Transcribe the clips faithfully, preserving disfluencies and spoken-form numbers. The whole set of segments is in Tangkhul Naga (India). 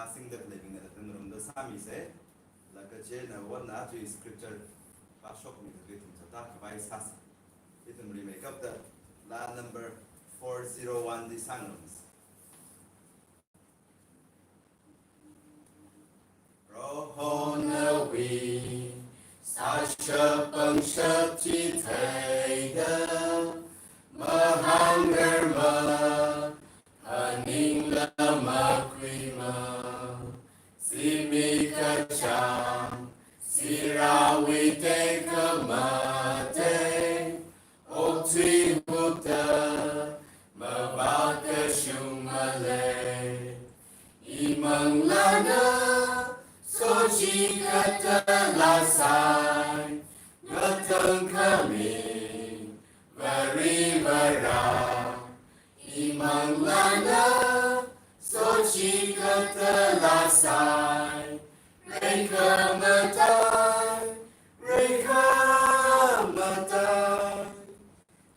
Singda khaleibingna tangda ngarumda sāmisa. Laga chieina wana tui scripture pāshokmida tui ithum chāta khavai sāsa. Ithum rimeikapta laa number four zero one li sāngarumsa. Prohona nawui sāshap pangshap chi theida, mahāngarma, phaningla makhuima, zimik kachāng, sirāwui tekhamatei, okthui hupta, mavākashung malei. Imanglāna, sochikatta lāsai, ngatangkhami, Varivarā. Imanglāna, sochikatta lāsai, reikhamatei, reikhamatei.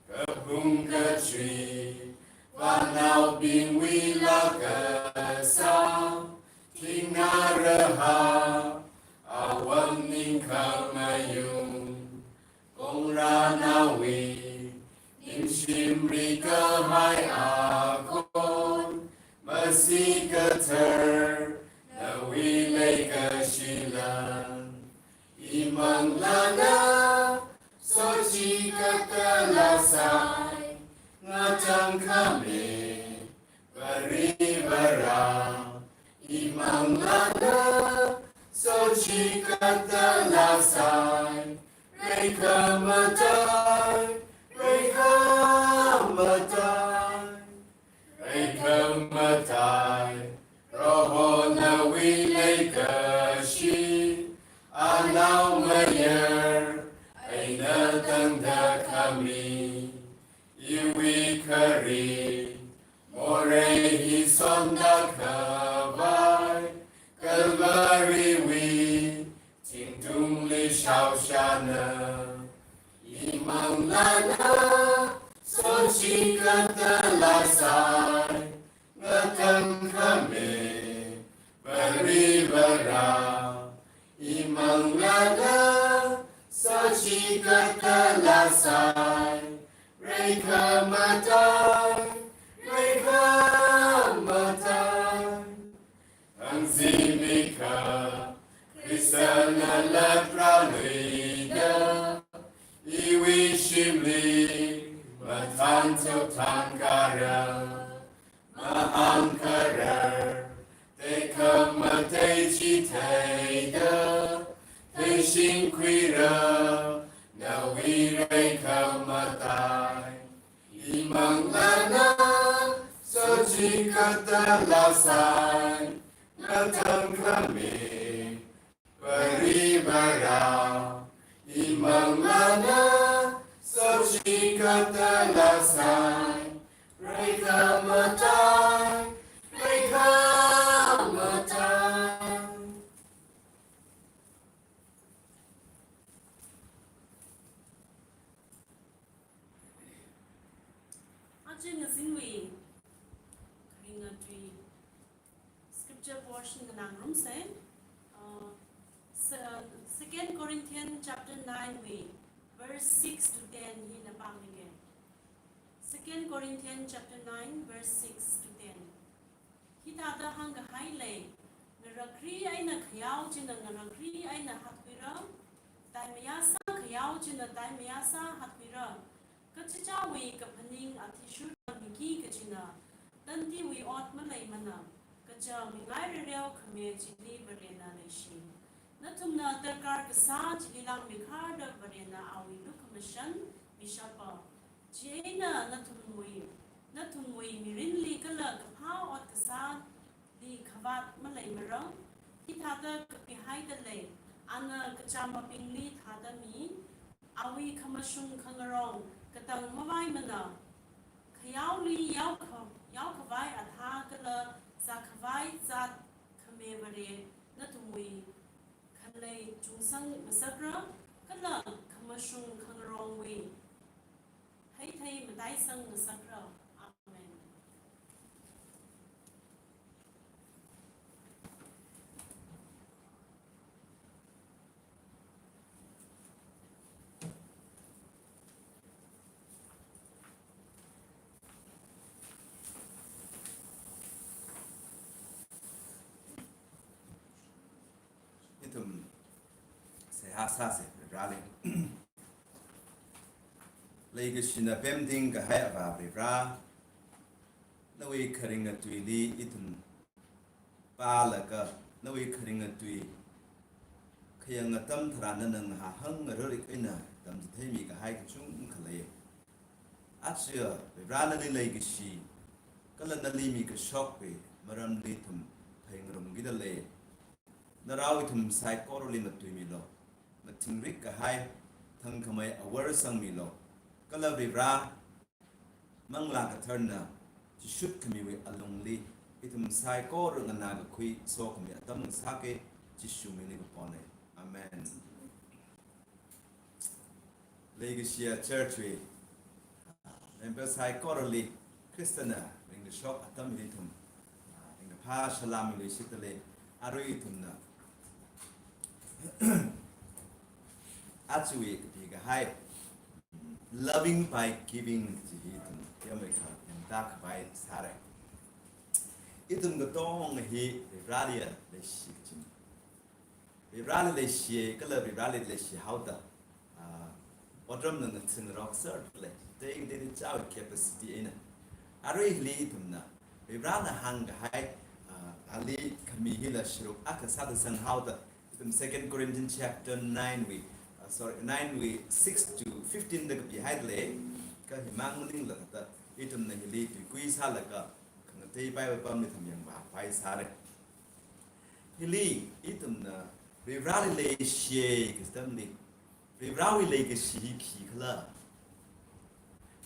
Kaphung kachui, vānaobingwui laa kasā, thingnā raha, awam ningkhamayung. Kongrānaowui, ningshimri kahai akon, masi kathar, nawui leikashila. Imanglāna, sochikatta lāsai, ngatangkhami, Varivarā. Imanglāna, sochikatta lāsai, reikhamatei, reikhamatei. Reikhamatei, Prohonawui leikashi, anaomayara eina tangda khami, iwui kharit, morei hi sonda khavai, Calvary wui, thingtungli shaoshana. Imanglāna, sochikatta lāsai, ngatangkhami, Varivarā. Imanglāna, sochikatta lāsai, reikhamatei, reikhamatei. Thangzimikkha, Khristana latrāluida, iwui shimli, mathānchok thānkara, mahāngkharar, tekhamatei chi theida, theishingkhuira, nawui reikhamatei. Imanglāna, sochikatta lāsai, ngatangkhami, Varivarā. Imanglāna, sochikatta lāsai, reikhamatei, reikhamatei. Aja ngazingwui kharinga tui scripture portion nganāngarumsa, uh, se-, uh, Second Corinthians chapter nine wui verse six to ten hina pāmige. Second Corinthians chapter nine, verse six to ten. Hithāda hāngkahai lei, ngarakri eina khayao china ngarakri eina hatkhuira, taimayāsā khayao china taimayāsā hatkhuira, kachichāwui kaphaning athishurda miki kachina, tantiwui ot maleimana, kaja mingai rereo khami chili Varena leishi. Nathumna darkar kasā chili langmeikharda Varena awui lukhamashan mishapa. Chieina nathumwui, nathumwui mirinli kala kaphā ot kasāli khavāt maleimara. Hithāda kapihaida lei, ana kachamabingli thāda mi, awui khamashung khangarong katang mavaimana. Khayaoli yaokha-, yaokhavai athā kala zākhavai zat khami Vare nathumwui khalei chungsang ngasakra, kala khamashung khangarongwui hāithei mataisang ngasakra. Amen. seihā sāsa Varivarāli. Leikashina pemting kahai Avā Varivarā, nawui kharinga tuili ithum pālaga, nawui kharinga tui khayang atam tharan nana ngahāngararlāk eina tamchitheimi kahai kachungkha lei. Aja Varivarā nali leikashi, kala nali mikashokwui maramli ithum phāngarumkida lei. Narao ithum saikorali matuimilu, mathingrik kahai thangkhamei awor sangmilu, kala Varivarā Manglā Katharana chishut khamiwui alungli ithum saikora nganā kakhui sokhami atam ngasaka, Jishu mingli kapona. Amen. Leikashiya church wui member saikorali Khristana ringkashok atam hili ithum, ah, ringkaphā salām miluishitda lei. Arui ithumna ajawui kapi kahai Loving by Giving kaji hi ithum yāmmeikha yangda khavai sāra. Ithum katonga hi Varivarāli leishi kachina. Varivarāli leishiya kala Varivarāli leishi haoda, ah, otram nang ngathing rok sāra lei. Tei tei chao capacity eina. Arui hili ithumna Varivarāna hāngkahai, ah, ali khami hila sharuk akha sāda sanghaoda, ithum Second Corinthians chapter nine wui, ah, sorry, nine wui six to fifteen da kapihaida lei. Kha himang maningla thāda ithumna hili tuikui sālaga khangatei paiva pamli ithum yangvāpai sāra. Hili ithumna Varivarāli leishiya kaji atamli, Varivarāwui leikashi hi khikhala,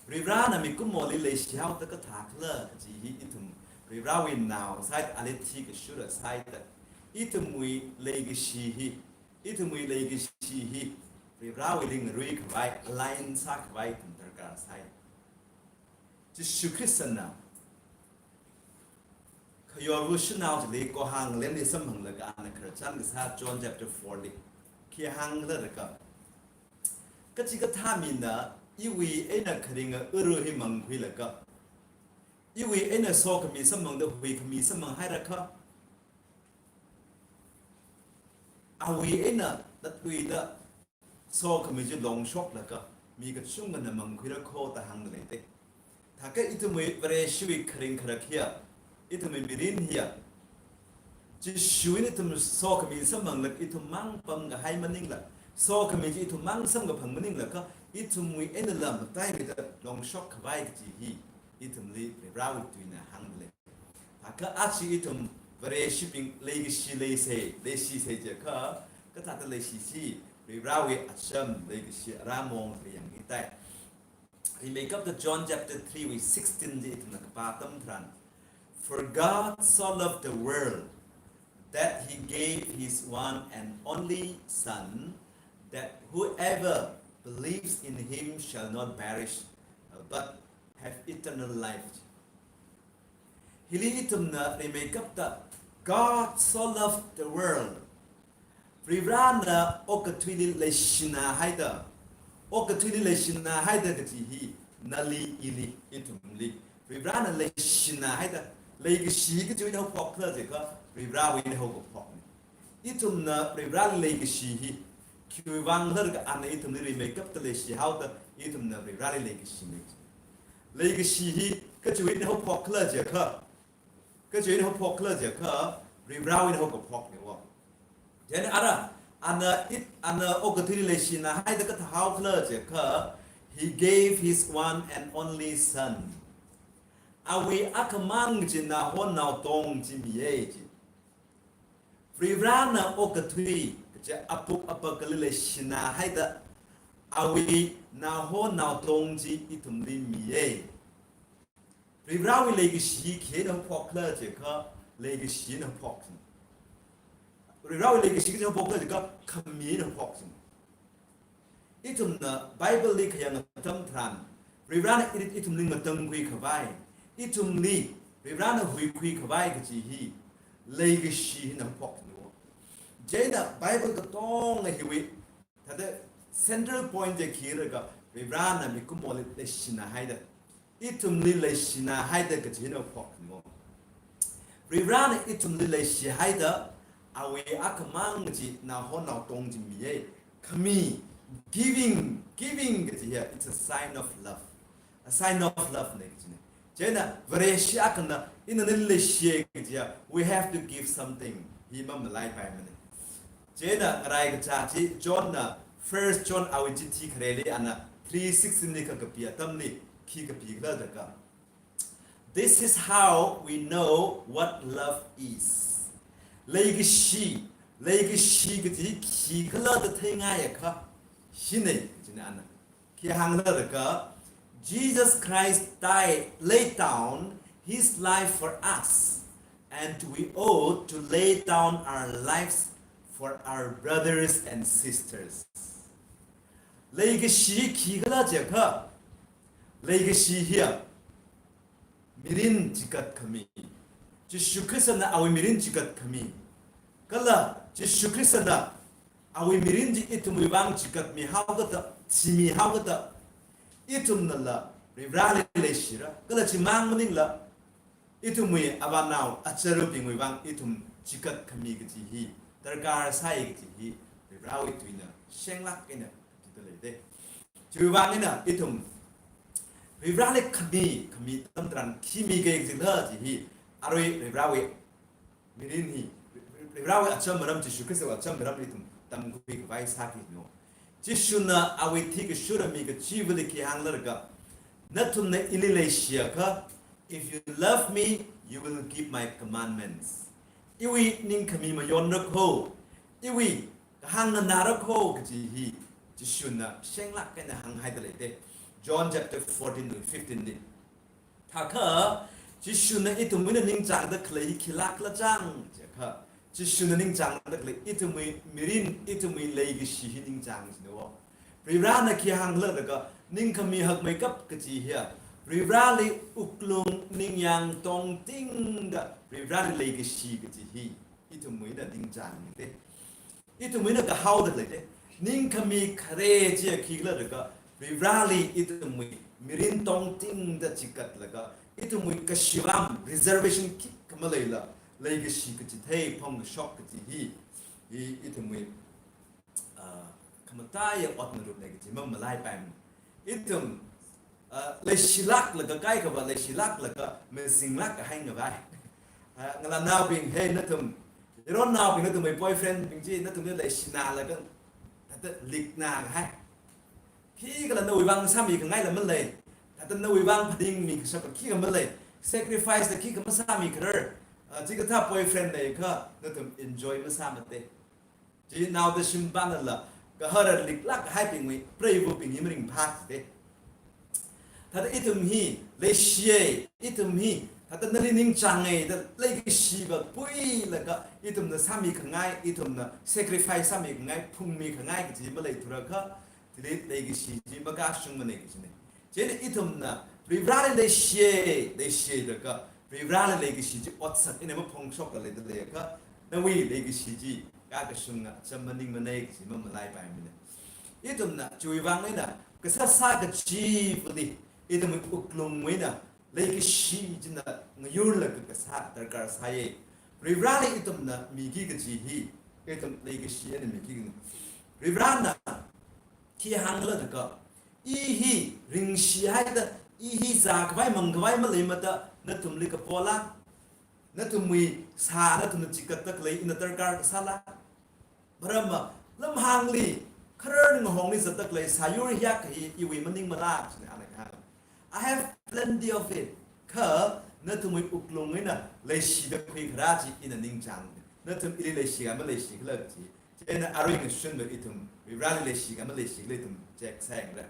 Varivarāna mikumoli leishi haoda kathākhala kaji hi ithum Varivarāwui nao sāi, ali thikashura sāida, ithumwui leikashi hi, ithumwui leikashi hi Varivarāwuili ngarui khavai, align sākhavai ithum darkar sāi. Jishu Khristana khayorva shanao chili kohang lemli samphanglaga ana khararchan kasā John chapter four li khi hāngkhala jiakha, kachikathā mina iwui eina kharinga uru hi mangkhuilaga, iwui eina sokhami samphangda huikhami samphang hairakha, awui eina tatluida sokhami chi longshoklaga mi kachungkhana mangkhuira kho da hāngda leida. Thākha ithumwui Vareshiwui kharing kharak hiya, ithumwui mirin hiya, Jishuna ithum sokhami samphanglaga ithum mang pamkahai maningla, sokhami chi ithum mang samkaphang maningla kha, ithumwui einala mataimida longshok khavai kaji hi ithumli Varivarāwui tuina hāngda lei. Thākha aja ithum Vareshibing leikashi leisa, leishisa jiakha, kathāda leishisi, Varivarāwui acham leikashi aramong thayang itai. Rimeikapta John chapter three wui sixteen chi ithumna kapā atam tharan, "For God so loved the world that he gave his one and only Son, that whoever believes in him shall not perish, uh, but have eternal life." Hili ithumna rimeikapta, "God so loved the world." Varivarāna okathuili leishina haida, okathuili leishina haida kaji hi nali ili ithumli Varivarāna leishina haida, leikashi kaji eina haophok khala jiakha, Varivarāwui eina haokaphokna. Ithumna Varivarāli leikashi hi khiwui vang khala jiakha ana ithumli rimeikapta leishi haoda, ithumna Varivarāli leikashi mi. Leikashi hi kachiwui eina haophok khala jiakha, kachiwui eina haophok khala jiakha, Varivarāwui eina haokaphokna wo. Chieina ara, ana it, ana okathuili leishina haida kathā hao khala jiakha, "He gave his one and only Son." Awui akhamang chi nahon naotong chi miya ji. Varivarāna okathui kaja apuk apakali leishina haida, awui nahon naotong chi ithumli miya. Varivarāwui leikashi khina haophok khala jiakha, leikashi eina haophok. Varivarāwui leikashi khina haophok khala jiakha, khami eina haophok. Ithumna Bible li khayang atam tharan, Varivarāna i, ithumli ngatangkhui khavai, ithumli Varivarāna huikhui khavai kaji hi leikashi hina haophok ni wo. Chieina Bible katonga hiwui thāda central point chi khi jiakha, Varivarāna mikumoli leishina haida, ithumli leishina haida kaji hina haophok ni wo. Varivarāna ithumli leishi haida, awui akhamang chi nahon naotong chi miya. khami, giving, giving kaji hiya, it's a sign of love. A sign of love na kajina. Chieina Vareshi akhana ina nali leishiya kaji hiya, we have to give something. Hi mamalaipaimana. Chieina ngarai kacha chi John na, First John awui chithi khareli ana three sixteen li kakapi atamli khi kapi khala da ka, "This is how we know what love is." Leikashi, leikashi kaji khikhala da theingaiakha, shine, kajina ana. Khi hāngkhala da ka, "Jesus Christ died, laid down his life for us, and we ought to lay down our lives for our brothers and sisters." Leikashi khikhala jiakha, leikashi hiya mirin chikat khami. Jishu Khristana awui mirin chikat khami. Kala Jishu Khristana awui mirin chi ithumwui vang chikatmi haokada, thimi haokada, ithumnala Varivarali leishira. Kala chimang maningla, ithumwui avanao acharuibingwui vang ithum chikat khami kaji hi darkar sai kaji hi Varivarawui tuina shenglāk eina tuida lei de. Chiwui vang eina ithum Varivarali khami, khami atam tharan khi miki kajila chi hi, arui Varivarawui mirin hi, Varivarawui acham maram, Jishu Khristawui acham maram ithum tamkhui khavai sāki no. Jishuna awui thi kashura mi kachivali khi hāngkhala da ka, "Nathumna ili leishiakha, if you love me, you will keep my commandments." Iwui ningkhami mayonra kho, iwui kahāng nganāra kho kaji hi Jishuna shenglāk eina hānghaida lei de. John chapter fourteen to fifteen li. Thākha, Jishuna ithumwui eina ningchāngda khalei hi khilākla chang jiakha, Jishuna ningchāngda khalei ithumwui mirin, ithumwui leikashi hi ningchāng jina wo. Varivarana khi hāngkhala da ka, ningkhami hakmeikap kaji hiya, Varivarali wuklung ningyāng tongtingda Varivarali leikashi kaji hi ithumwui eina ningchāng de. Ithumwui eina kahaoda lei de. Ningkhami khare chiya khikhala da ka, Varivarali ithumwui mirin tongtingda chikatlaga, ithumwui kashivam, reservation khikha maleila, leikashi kachithei phongkashok kaji hi, hi ithumwui, ah, khamataiya otnarupna kaji mamalaipaimana. Ithum, ah, leishilāklaga kaikhava, leishilāklaga mazinglāk kahai ngavai. Ah, ngalānaobing, hey, nathum, yaronnaobing, nathumwui boyfriend bing chi nathumli leishinalaga, thāda likna kahai. Khikhala nawui vang sāmi khangaila malei. Thāda nawui vang phaningmi kashapa khikha malei. Sacrifice da khikha masāmi kharar. Ah, chikathā boyfriend leikha nathum enjoy masāmate. Chi naoda shimpanala, kahara liklāk kahaibingwui preivabing hi maringphā de. Thāda ithum hi leishiya, ithum hi thāda nali ningchānga da leikashiva puilaga, ithumna sāmi khangai, ithumna sacrifice sāmi khangai, phungmi khangai kaji maleithurakha, chili leikashi chi makashungmana kajina. Chieina ithumna Varivarali leishiya, leishiya da ka, Varivarali leikashi chi otsak eina maphongshokla leida leiakha, nawui leikashi chi kakashunga acham maningmana kaji mamalaipaimana. Ithumna chiwui vang eina kasā sā kachivali, ithumwui wuklungwui eina leikashi china ngayurlaga kasā darkar sāya. Varivarali ithumna miki kaji hi, ithum leikashi eina miki kajina. Varivarana khi hāngkhala da ka, I hi ringshi haida, I hi zākhavai mangkhavai maleimada, nathumli kapolāk, nathumwui sā, nathumna chikatda khalei ina darkar kasālāk. Maramva, lamhāngli, kharar ngahongli zatda khalei sāyur hiyākha hi iwui maningmalāk, china ana kahāng. I have plenty of it. Kha nathumwui wuklungwui eina leishida khuikhara chi ina ningchāng. Nathum ili leishikha maleishikhala chi. Chieina arui ngashunva ithum Varivarali leishikha maleishikhala ithum check sāyangra.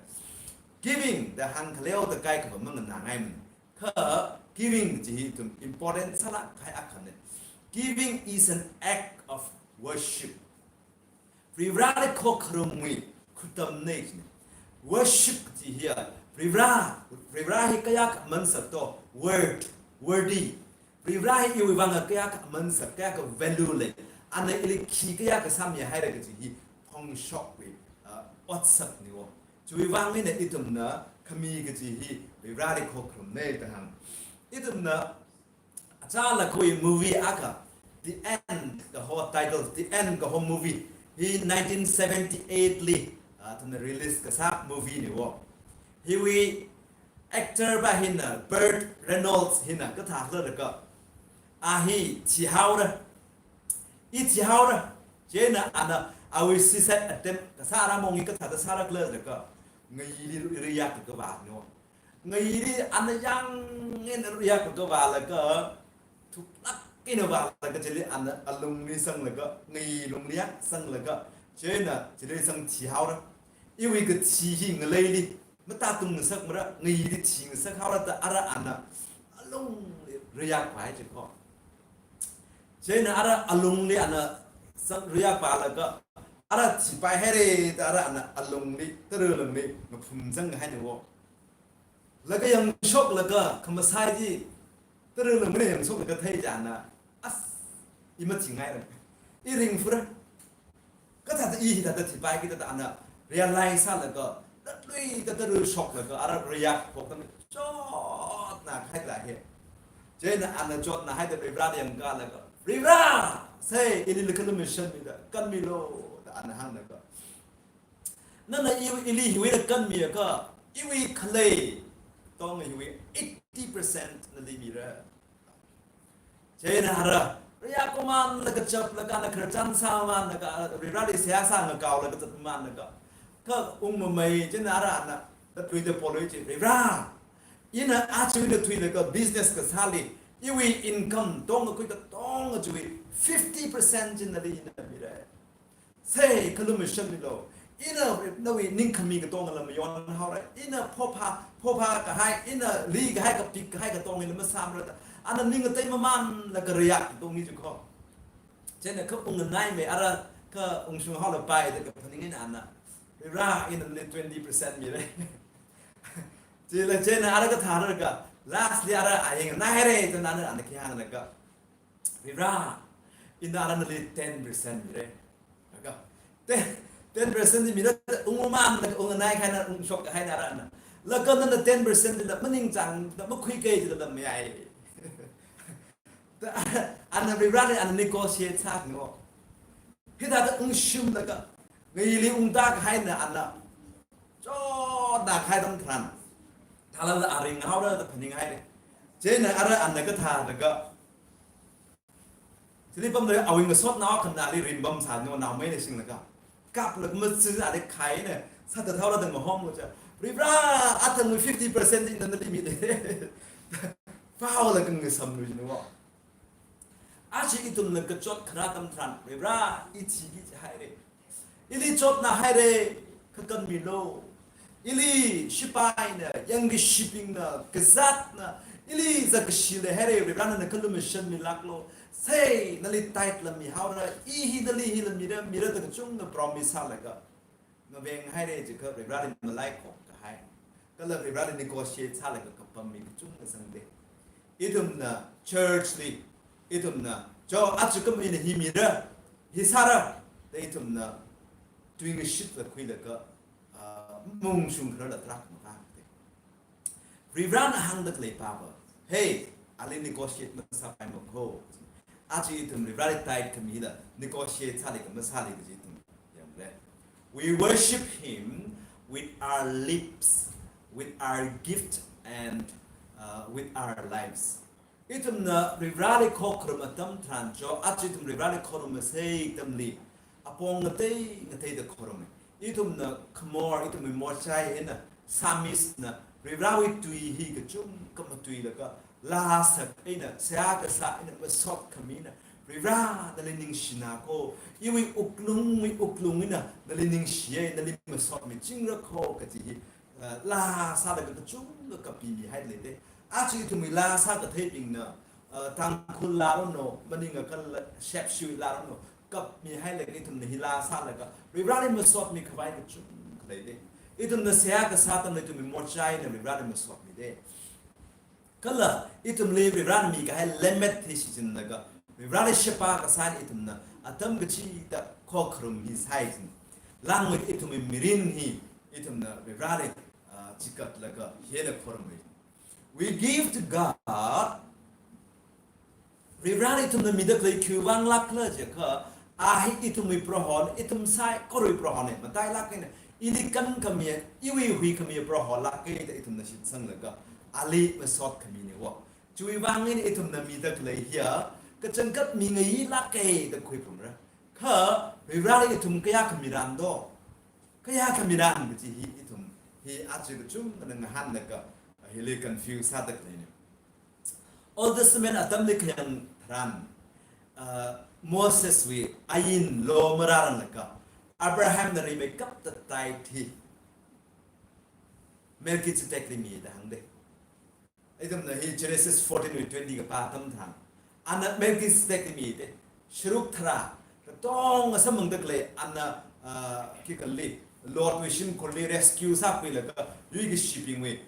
Giving da hāngkhaleoda kaikhava manganāngaimana. Kha giving chi hi ithum important sālāk kahai akhana. Giving is an act of worship. Varivarali khokharumwui khutamna china. Worship chi hiya, Varivara, Varivara hi kayākha aman sak to, worth, worthy. Varivara hi iwui vang kayākha aman sak, kayākha value lei. Ana ili khi kayākha sāmihaira kaji hi phongshokwui, ah, otsakna wo. Chiwui vang eina ithumna khami kaji hi Varivarali khokharumna da hāng. Ithumna achālakhawui movie akha, The End kaho title, The End kaho movie, Hi nineteen seventy-eight li, ah, athumna release kasā movie ni wo. Hiwui actor pa hina Burt Reynolds hina kathā khalaka. A hi thihaora. I thihaora. Chieina ana awui suicide attempt kasā ara mong hi kathāda sāra khala jiakha, ngayili riyak kavā ni wo. Ngayili ana yāng eina riyak kavālaga, thuklāk eina vālaga chili ana alungli sanglaga, ngayi lungli yāng sanglaga, chieina chili sang thihaora. Iwui kathi hi ngaleili matātung ngasakmara, ngayili thi ngasakhaora da ara ana alungli riyak vāi jiko. Chieina ara alungli ana sang riyak vālaga, ara thipai haira da ara ana alungli, tara lungli ngaphum zanghai ni wo. Laga yangshoklaga, khamasai chi, tara lungli yangshoklaga thei chieina, as, i mathingaira. I ringphura. Kathāda i hithāda thipaiki da ana realize sālaga, latluida tara shoklaga, ara riyak phoktam chotna khaila he. Chieina ana chotna haida Varivarāli yangkalaga, "Varivarā, sei, ili khalumashanmida, kanmilu," da ana hānglaga. Nana i, ili hiwui eina kanmiakha, iwui khalei tong hiwui eighty percent nali mira. Chieina ara, riyak kumānlaga chaplaga ana khararchan sāmānlaga, Varivarāli seihā sāngakaolaga zatmānlaga, kha ungmamei chieina ara ana, latluida polui chi, "Varivarā, ina aja ina thuilaga business kasāli, iwui income tongkakhui katonga chiwui fifty percent chi nali ina mira. Sei, khalumashanmilu. Ina nawui ningkhami katonga lam yonhaora. Ina phopha, phopha kahai, ina li kahai, kapik kahai katonga lam masāmara da ana ning ngatei mamānlaga riyak katonga jiko." Chieina kha ungnganaimei ara kha ungshung haolapai da kaphaning eina ana, "Varivarā, ina nali twenty percent mira." Chila chieina ara kathālaga, lastli ara ayang nai haira da ana, ana khi hānglaga, "Varivarā, ina ara nali ten percent mira." Laga, ten, ten percent mira, ungmamānlaga, ungnganai kahaina, ungshok kahaina ara ana. Laga nana ten percent la maningchāngda makhuikei jila mayai. Da ana Varivarāli ana negotiate sā ni wo. Hithāda ungshimlaga, ngayili ungda kahaina ana chotna kahai atam tharan, thalala a ringhaora da phaninghai. Chieina ara ana kathālaga, chili pamda awui ngasotnao akhana ali ringpamsā ni wo, naomeina singlaga. Kaplaga machina ali khaina, sāda thaora da mahomlu cha, "Varivarā, athangwui fifty percent ina nali mida." Vaolaga ngasamlu ni wo. Aja ithumna kachot kharā atam tharan, "Varivarā, i thiki jihaira. Ili chotna haira, kha kanmilu. Ili shipaina, yangkashibingna, kazatna, ili zakkashi leihaira, Varivarā nana khalumashanmilāklu. Sei, nali tithe la mihaora, i hi nali hila mira, mira da kachungkha promise sālaga ngaveng haira jiakha Varivarāli malaikhok kahai, kala Varivarāli negotiate sālaga kapam mi kachungkha zangda. Ithumna church li, ithumna, "Cho, aja kam ina hi mira, hi sāra," da ithumna tuingashitla khuilaga, ah, maungshung khararla tarākha makānda. Varivarāna hāngda khalei pāva, "Hey, ali negotiate masāpaimana ko." Aja ithum Varivarāli tithe khamila negotiate sāli kha masāli kaji ithum yangra. We worship Him with our lips, with our gift, and, uh, with our lives. Ithumna Varivarāli khokharum atam tharan cho, aja ithum Varivarāli khorumsa atamli, apong ngatei ngateida khorume. Ithumna khamor, ithumwui morchai eina, psalmist na Varivarāwui tui hi kachungkha matuilaga, laa sak eina, seihā kasā eina, masot khamina, "Varivarā, nali ningshina ko, iwui wuklungwui wuklung eina nali ningshiya, nali masotmichingra ko," kaji hi, uh, laa sālaga kachungkha kapimihaida leida. Aja ithumwui laa sākatheibingna, uh, Tangkhul laa ranu, maningakha la, Shepshu laa ranu, kapmihailaga ithumna hi laa sālaga Varivarāli masotmi khavai kachungkha leida. Ithumna seihā kasā atamli ithumwui morchai eina Varivarāli masotmida. Kala ithumli Varivarāna mikahai lemmet hi shichinlaga, Varivarāli sheba kasā ithumna atam kachida khokharum hi sāi jin. Langmeida ithumwui mirin hi ithumna Varivarāli, ah, chikatlaga hieina khorummi. We give to God, Varivarāna ithumna mida khalei khiwui vang lākhala jiakha, A hi ithumwui Prohona, ithum saikorowui Prohona, matailāk eina, ili kankhami, iwui huikhami Proholāka da ithumna shitsanglaga, ali masot khamina wo. Chiwui vang eina ithumna mida khalei hiya, kachangkhat mingailāka da khuipamra. Kha, Varivarāli ithum kayākha miran do. Kayākha miran kaji hi ithum hi aja kachungkhana ngahānlaga, hili confuse sāda khaleina. Old Testament atamli khayang tharan, uh, Moseswui ain law marāranglakha, Abrahamna rimeikapta tithe hi Melchizedekli mida hāngda. Ithumna hi Genesis fourteen wui twenty kapā atam tharan, ana Melchizedekli mida, sharuk tharā katonga samphangda khalei, ana, uh, khikhalili, Lotwui shimkhurli rescue sākhuilaga, yuikashibingwui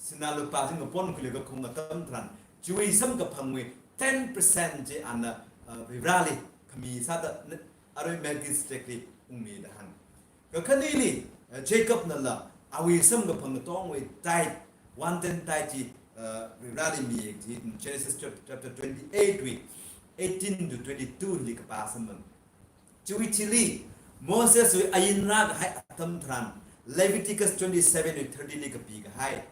sinā lupā chi ngaponkhuilaga khaung atam tharan, chiwui samkaphangwui ten percent chi ana, uh, Varivarāli khami sāda, n-, arui Melchizedekli ungmida hāng. Kakhaneli, uh, Jacobnala awui samkaphang katongawui tithe, one tenth tithe chi, uh, Varivarāli mi kaji, Genesis chap-, chapter twenty-eight wui eighteen to twenty-two li kapā samphang. Chiwui thili, Moseswui ain rākahai atam tharan, Leviticus twenty-seven wui thirty li kapikahai,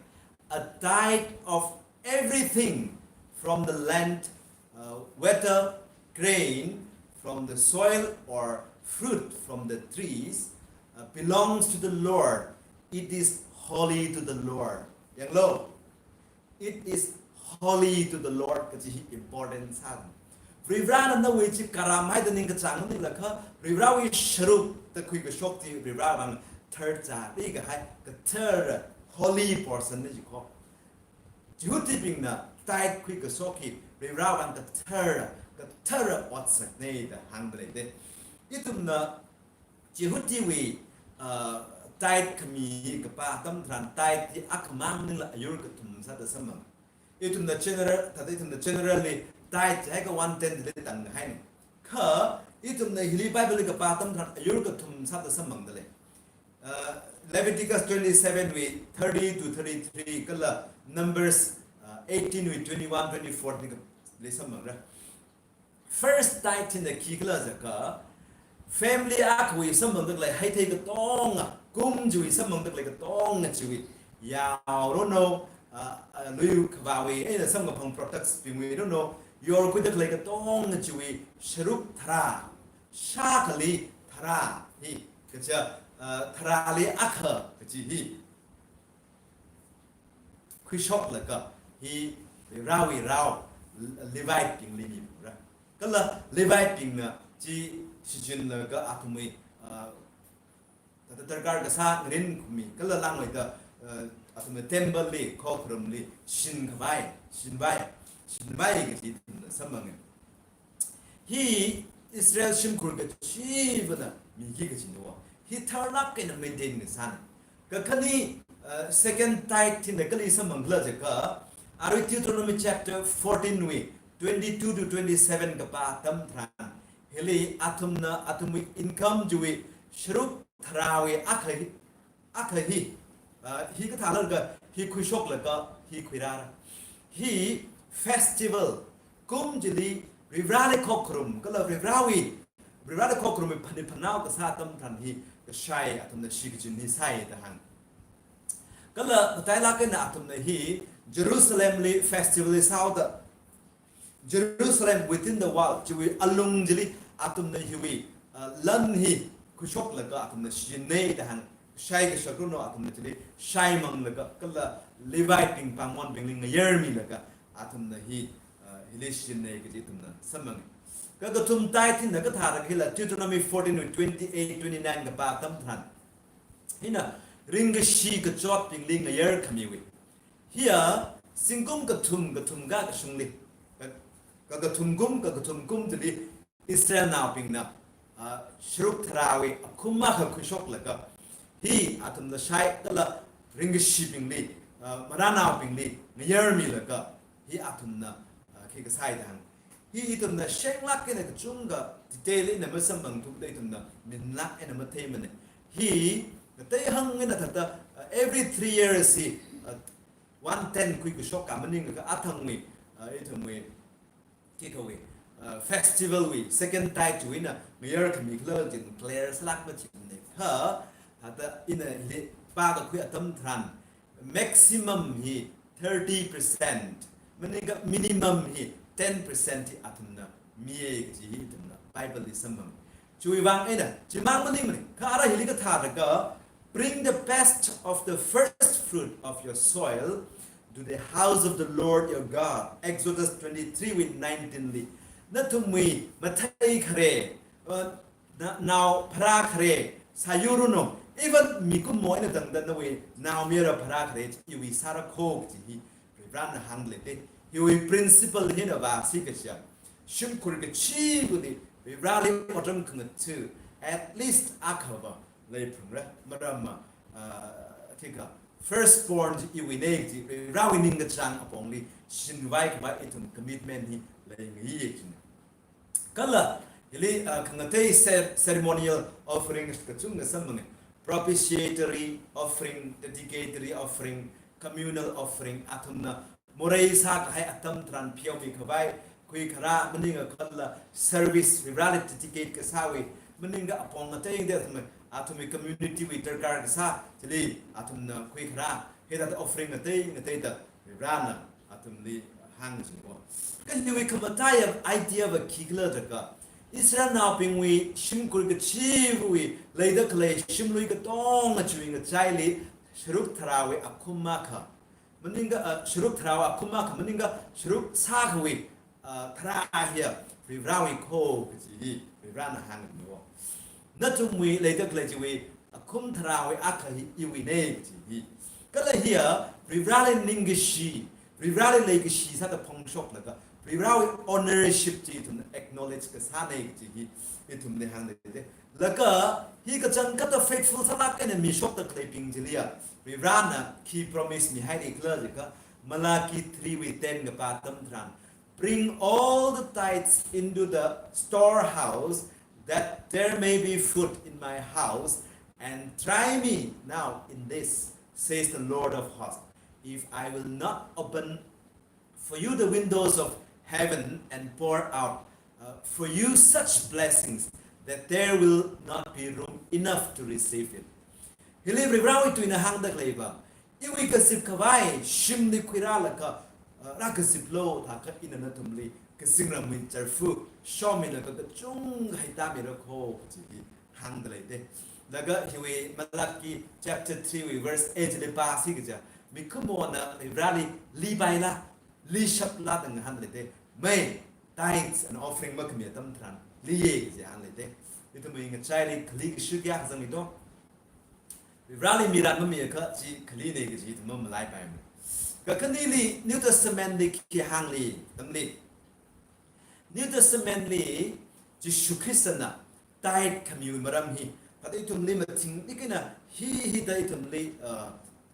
a tithe of everything from the land, uh, whether grain from the soil or fruit from the trees, uh, belongs to the Lord. It is holy to the Lord. Yanglu. It is holy to the Lord kaji hi important sāna. Varivarāna nawui chi karam haida ningkachāng maningla kha, Varivarāwui sharuk da khuikashok chi Varivarāwui vang tharchāri kahai, kathara, holy portion na jiko. Jihudibingna tithe khuikashok hi Varivarāwui vang kathara, kathara otsakna da hāngda leida. Ithumna Jihudiwui, uh, tithe khami kapā atam tharan tithe hi akhamang maningla ayur kathum sāda samphang. Ithumna general, thāda ithumna generally tithe chi haikha one tenth li tanghaina. Kha, ithumna hili Bible li kapā atam tharan ayur kathum sāda samphangda lei. Uh, Leviticus twenty-seven wui thirty to thirty-three kala Numbers, uh, eighteen wui twenty-one, twenty-four li ka-, li samphangra. First tithe china khikhala jiakha, family akhawui samphangda khalei haithei katonga, kum chiwui samphangda khalei katonga chiwui, yao rono, ah, ah, lui khavāwui eina samkaphang products bingwui rono, yorkhuida khalei katonga chiwui sharuk tharā, shākhali tharā hi, kaja, ah, tharāli akha kaji hi khuishoklaga hi Varewui rao Levite bingli miphalungra. Kala Levite bingna chi shichinlaga athumwui, ah, thāda darkar kasā ngarin khami, kala langmeida, ah, athumna temple li, khokharumli, shinkhavai, shinvai, shinvai kaji athumna samphanga. Hi Israel shimkhur kachivana miki kachina. Hi tharlāk eina maintain kasāna. Kakhane, uh, second tithe china kali samphangkhala jiakha, arui Deuteronomy chapter fourteen wui twenty-two to twenty-seven kapā atam tharan, hili athumna athumwui income chiwui sharuk tharāwui akha hi, akha hi, ah, hi kathālāka, hi khuishoklaga, hi khuirāra. Hi festival, kum chili Vareli khokharum, kala Varewui, Vareli khokharumwui phanit phanao kasā atam tharan hi kashai athumna shikachin hi sāi da hāng. Kala matailāk eina athumna hi Jerusalemli festival hi sāhaoda, Jerusalem within the wall, chiwui alung chili athumna hiwui, uh, lan hi khuishoklaga athumna shichinna da hāng, shai kashak rono athumna chili shaimanglaga, kala Levite bing pāngmonbingli ngayarmilaga, athumna hi, uh, hili shichinna kaji athumna samphanga. Kakathum tithe china kathāda khalei Deuteronomy fourteen wui twenty-eight, twenty-nine kapā atam tharan, hina ringkashi kachotbingli ngayar khamiwui. Hiya, zingkum kathum kathum kakashungli, ka, kakathum kum, kakathum kum chili Israelnaobingna, ah, sharuk tharāwui akhum akha khuishoklaga, hi athumna shai kala ringkashibingli, ah, maranaobingli ngayarmilaga, hi athumna, ah, khi kasāi da hāng. Hi ithumna shenglāk eina kachungkha detail eina masamphangthukda ithumna minlāk eina matheimana. Hi, ngatei hāng eina thāda, uh, every three years hi, uh, one tenth khuikashok ka maningakha athangwui, uh, ithumwui, khikawui, uh, festival wui second tithe chiwui eina mayar khami khala jin clear sālāk machimana. Kha, thāda ina hili pākakhui atam tharan, maximum hi thirty percent, maningakha minimum hi ten percent hi athumna miya kaji hi ithumna Bible li samphanga. Chiwui vang eina, chimang maningmana, kha ara hili kathāda ka, "Bring the best of the first fruit of your soil to the house of the Lord your God." Exodus twenty-three wui nineteen li. Nathumwui mathei khare, uh, na-, nao pharā khare, sāyurranu, even mikumo eina tangda nawui naomayara pharā khare, iwui sāra kho kaji hi Varivarana hāngda leite. Hiwui principle hina vāsi kaja, shimkhur kachiva̱li Varivarali otram khangatha, at least akhava leiphalungra. Maramva, ah, thika, first born chi iwuina kaji Varivarawui ningkachāng apongli shinvai khavai ithum commitment hi leingayi kajina. Kala, hili, ah, khangatei cer-, ceremonial offerings kachungkha samphanga. Propitiatory offering, dedicatory offering, communal offering, athumna morei sākahai atam tharan pheomi khavai, khuikharā, maningakha kala service, Varivarali dedicate kasāwui, maningakha apong ngatei ngatei athum, athumwui community wui darkar kasā chili athumna khuikharā, hithāda offering ngatei ngateida Varivarana athumli hāngchingko. Kha hiwui khamataiya idea va khikhala da ka, Israelnaobingwui shimkhur kachiva̱wui leida khalei shimlui katonga chiwui ngachaili sharuk tharāwui akhum akha, maningakha, ah, sharuk tharāwui akhum akha, maningakha sharuk sākhawui, ah, tharā hiya Varivarawui kho kaji hi Varivarana hāngmiko. Nathumwui leida khalei chiwui akhum tharāwui akha hi iwuina kaji hi. Kala hiya Varivarali ningkashi, Varivarali leikashi sāda phongshoklaga, Varivarawui ownership chi ithumna acknowledge kasāna kaji hi ithumli hāngda leite. Laga hi kachangkhatta faithful sālāk eina mishokda khaleibing chiliya, Varivarana khi promise mihaili khala jiakha, Malachi three wui ten kapā atam tharan, "Bring all the tithes into the storehouse, that there may be food in my house, and try me now in this, says the Lord of hosts, if I will not open for you the windows of heaven and pour out, uh, for you such blessings that there will not be room enough to receive it." Hili Varivarawui tuina hāngda khalei va, iwui kazip khavai shimli khuirālaga, uh, rākaziplu, thākha ina nathumli kazingramwui chārfu shomilaga kachungkha tāmira kho kaji hi hāngda leite. Laga hiwui Malachi chapter three wui verse eight li pāsi kaja, mikumona Varivarali lipaila, lishapla da ngahānda leite. Mei, tithes and offering makhami atam tharan liya kaji hāngda leite. Ithumwui ngachaili khali kashi kayā kazang ito. Varivarali miran mamiakha chi khalina kaji ithum mamalaipaimana. Kakhaneli New Testament li khi hāngli, tamli. New Testament li Jishu Khristana tithe khamiwui maram hi, kha ithumli mathinglikha eina hi, hithāda ithumli, uh,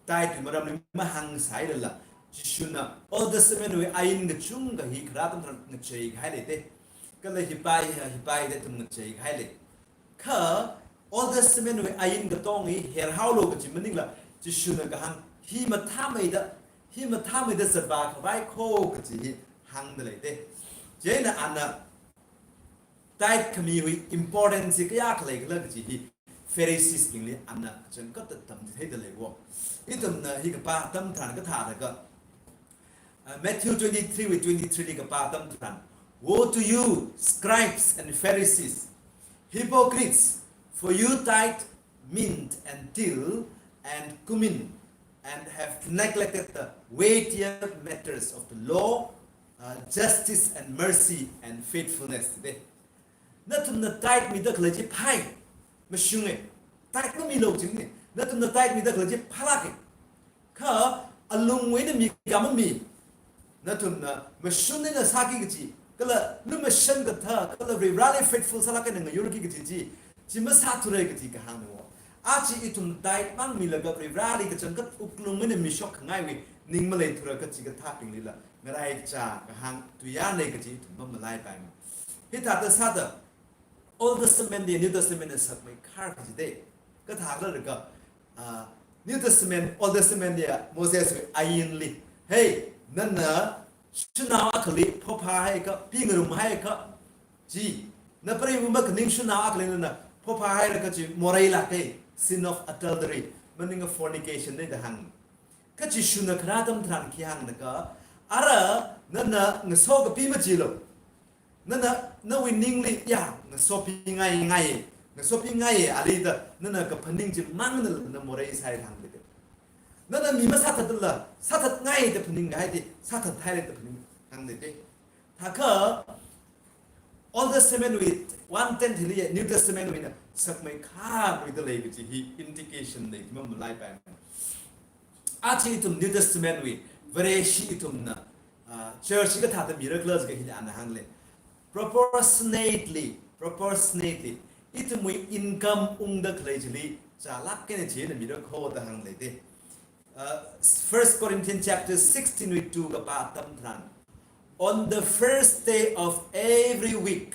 tithe wui maramli mahāngsailala, Jishuna Old Testament wui ain kachungkha hi kharā atam tharan ngacheikahai leite. Kala hipai, hipai da ithum ngacheikahai lei. Kha Old Testament wui ain katong hi herhaolu kaji maningla, Jishuna kahāng hi mathāmeida, hi mathāmeida zatvā khavai kho kaji hi hāngda leite. Chieina ana tithe khamiwui importance hi kayākha leikhala kaji hi Pharisees bingli ana kachangkhatta tamchitheida leiko. Ithumna hi kapā atam tharan kathāda ka, uh, Matthew twenty-three wui twenty-three li kapā atam tharan, "Woe to you, scribes and Pharisees, hypocrites, for you tithe mint and dill and cumin, and have neglected the weightier matters of the law, uh, justice and mercy and faithfulness." Nathumna tithe mida khalei chi phāi, mashunge. Tithe mamilu jingni. Nathumna tithe mida khalei chi phālāke. Kha alungwui eina mikā mami. Nathumna mashun eina sāki kaji, kala lumashan kathā, kala Varivarali faithful sālāk eina ngayurki kaji chi, chi masāthura kaji kahāngna wo. Aja ithum tithe mang milaga Varivarali kachangkhat wuklung eina mishok khangaiwui ning maleithura kaji kathābinglila ngaraichā kahāng tuiyana kaji ithum mamalaipaimana. Hithāda sāda Old Testament li New Testament na sakmeikhar kaji de. Kathākhala jiakha, ah, New Testament, Old Testament li Moses wui ainli, "Hey, nana shanao akhali phophāhaiakha, pi ngarumhaiakha, chi, na preiva makaningshunao akhali nana phophāhaira kachi moreilāka, sin of adultery, maningakha fornication na da hāng. Kha Jishuna kharā atam tharan khi hāngna kha, ara nana ngaso kapi majilu. Nana, nawui ningli, ya, ngasopi ngai ngai, ngasopi ngai, ali da, nana kaphaning chimangna nana morei sāi hāngdalei. Nana mi masāthatla, sāthat ngai da phaning ngai di, sāthat haira da phaning hāngdalei. Thākha, Old Testament wui one tenth hili, New Testament wuina sakmeikha luidalei kachi hi indication lei, mamalaipaimanei. Aja ithum New Testament wui, Vareshi ithumna, ah, church kathāda mirakhala jiakha hili ana hānglei. Proportionately, proportionately, ithumwui income ungda khalei chili, chālāk eina china mirakho da hānglei de. Uh, First Corinthians chapter sixteen wui two kapā atam tharan, "On the first day of every week,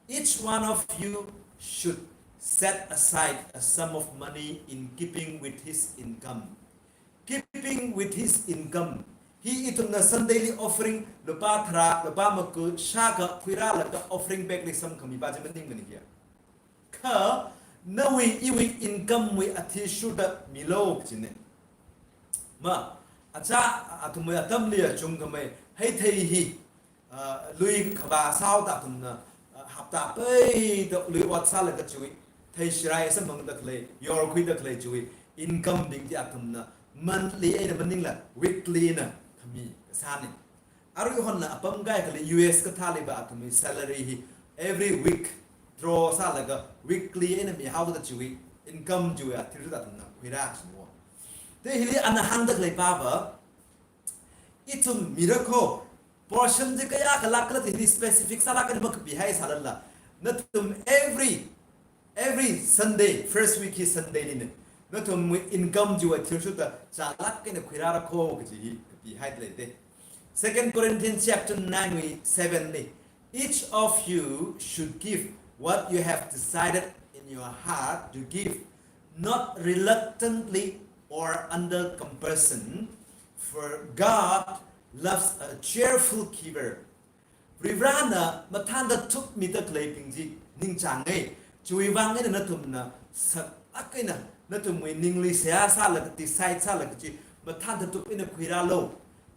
each one of you should set aside a sum of money in keeping with his income." Keeping with his income. Hi ithumna Sunday li offering lupā tharā, lupā maku, shākha khuirālaga offering bag li samkhami pa chi maningmana hiya. Kha, nawui iwui income wui athishurda milu kajina. Ma, aja, athumwui atamli achungkhamei, hei thei hi, ah, lui khavā sāhaoda athumna, ah, hapta peida lui ot sālaga chiwui, thei shirai samphangda khalei, yorkhuida khalei chiwui, income bing chi athumna, monthly eina maningla, weekly eina khami kasāna. Aruihonla apam kaikhali U S kathāli va athumwui salary hi every week draw sālaga weekly eina mihaoda chiwui income chiwui athishurda athumna khuirā sāwo. Te hili ana hāngda khalei pa va, ithum mirakho portion chi kayākha lākkhala chi hili specific sālāk eina makapihai sālala, nathum every Every Sunday, first week hi Sunday lina, nathumwui income chiwui athishurda chālāk eina khuirārakho kaji hi kapihaidalei de. Second Corinthians chapter nine wui seven li, "Each of you should give what you have decided in your heart to give, not reluctantly or under compulsion, for God loves a cheerful giver." Varivarana mathānda thukmida khaleibing chi ningchānga. Chiwui vang eina nathumna saklāk eina nathumwui ningli seihā sālaga decide sālaga chi mathānda thuk eina khuirālu.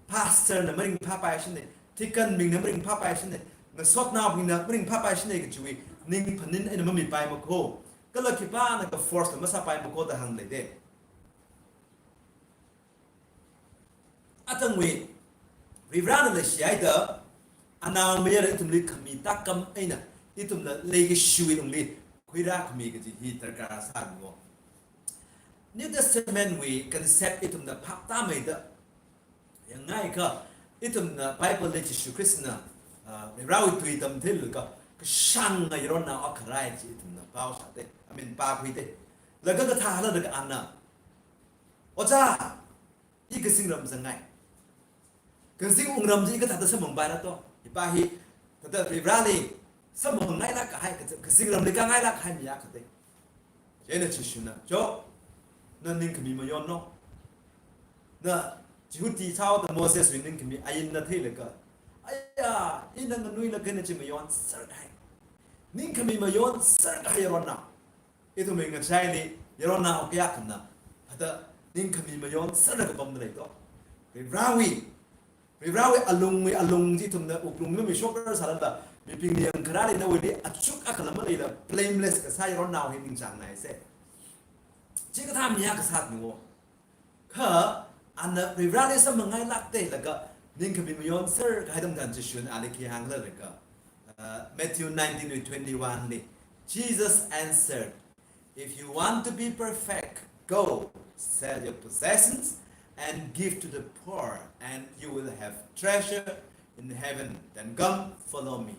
Pastor na maringphāpaishina, deacon bingna maringphāpaishina, ngasotnaobingna maringphāpaishina kachiwui ning phaning eina mamipaimakho. Kala khipānakha force na masāpaimakho da hānglei de. Athangwui, Varivarana leishihaida, anaomayara ithumli khami tākam eina, ithumna leikashiwui lungli khuirākhami kaji hi darkar sāngo. New Testament wui concept ithumna phaptāmeida yangakha, ithumna Bible li Jishu Khristana, ah, Varivarawui tui tamtheilaga, kashānga yaronnao akha rai chi ithumna pao sāda, I mean, pākhuida. Laga kathālalaga ana, "Ojā, i kazingram zangngai. Kazing wungram chi i kathāda samphangpaira to? Ipa hi, thāda Varivarali samphangngailāk kahai, kazing, kazingramli kāngailāk kahai mi akha te." Chieina Jishuna, "Cho, na ningkhami mayonlu. Na Jihudi sāhaoda Moseswui ningkhami ainna theilaga, aya, ina nganuilaga ina chi mayonser kahai. Ningkhami mayonser kahai yaronnao. Ithumwui ngachaili yaronnao kayākhana, thāda ningkhami mayonserda kapamda lei to? Varivarawui, Varivarawui alungwui alung chi ithumna wuklungli mishokrar sālala, mibingli yangkharāli nawuili achuk akhala maleila blameless kasā yaronnao hi ningchāngnaisa." Chikathā mi akha sātnao. Kha, ana Varivarali samphangngailākda laga, ningkhami mayonser kahai atam tharan Jishuna ali khi hānglalaga, uh, Matthew nineteen wui twenty-one li, Jesus answered, "If you want to be perfect, go, sell your possessions and give to the poor, and you will have treasure in heaven. Then come, follow me."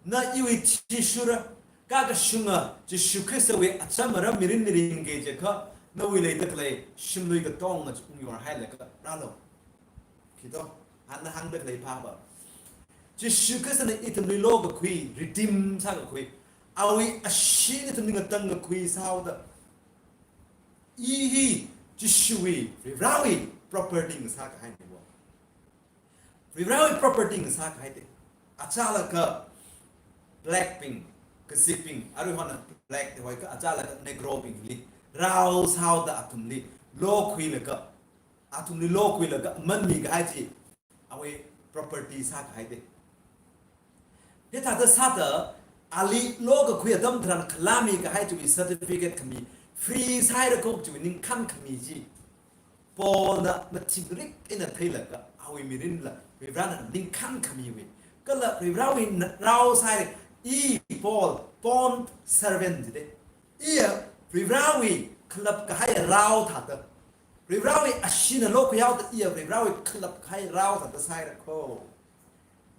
Na iwui athishura, kakashunga Jishu Khristawui acham aram mirinli ringki jiakha, nawui leida khalei shimlui katonga chi ungyorhailaga rālu. Khi to, ana hāngda khalei pa va, Jishu Khristana ithumli lokakhui, redeem sākakhui, awui ashee ithumli ngatangkakhui sāhaoda, i hi Jishuwui, Varivarawui property ngasā kahaina wo. Varivarawui property ngasā kahai te. Achālakha, black bing, kazikbing, arui hona black te hoi ka achālaga negro bingli rao sāhaoda athumli lokhuilaga, athumli lokhuilaga amanmi kahai chi awui property sākahai te. Hithāda sāda ali lokakhui atam tharan khalāmi kahai chiwui certificate khami, free sāhaira ko chiwui ningkhān khami chi Paulna mathingrik eina theilaga awui mirinla Varivarana ningkhān khamiwui, kala Varivarawui na-, rao sāhaira, i Paul, bond servant jide. Iya Varivarawui khalap kahai rao thāda, Varivarawui asheena lokhuihaoda iya Varivarawui khalap kahai rao thāda sāhaira ko.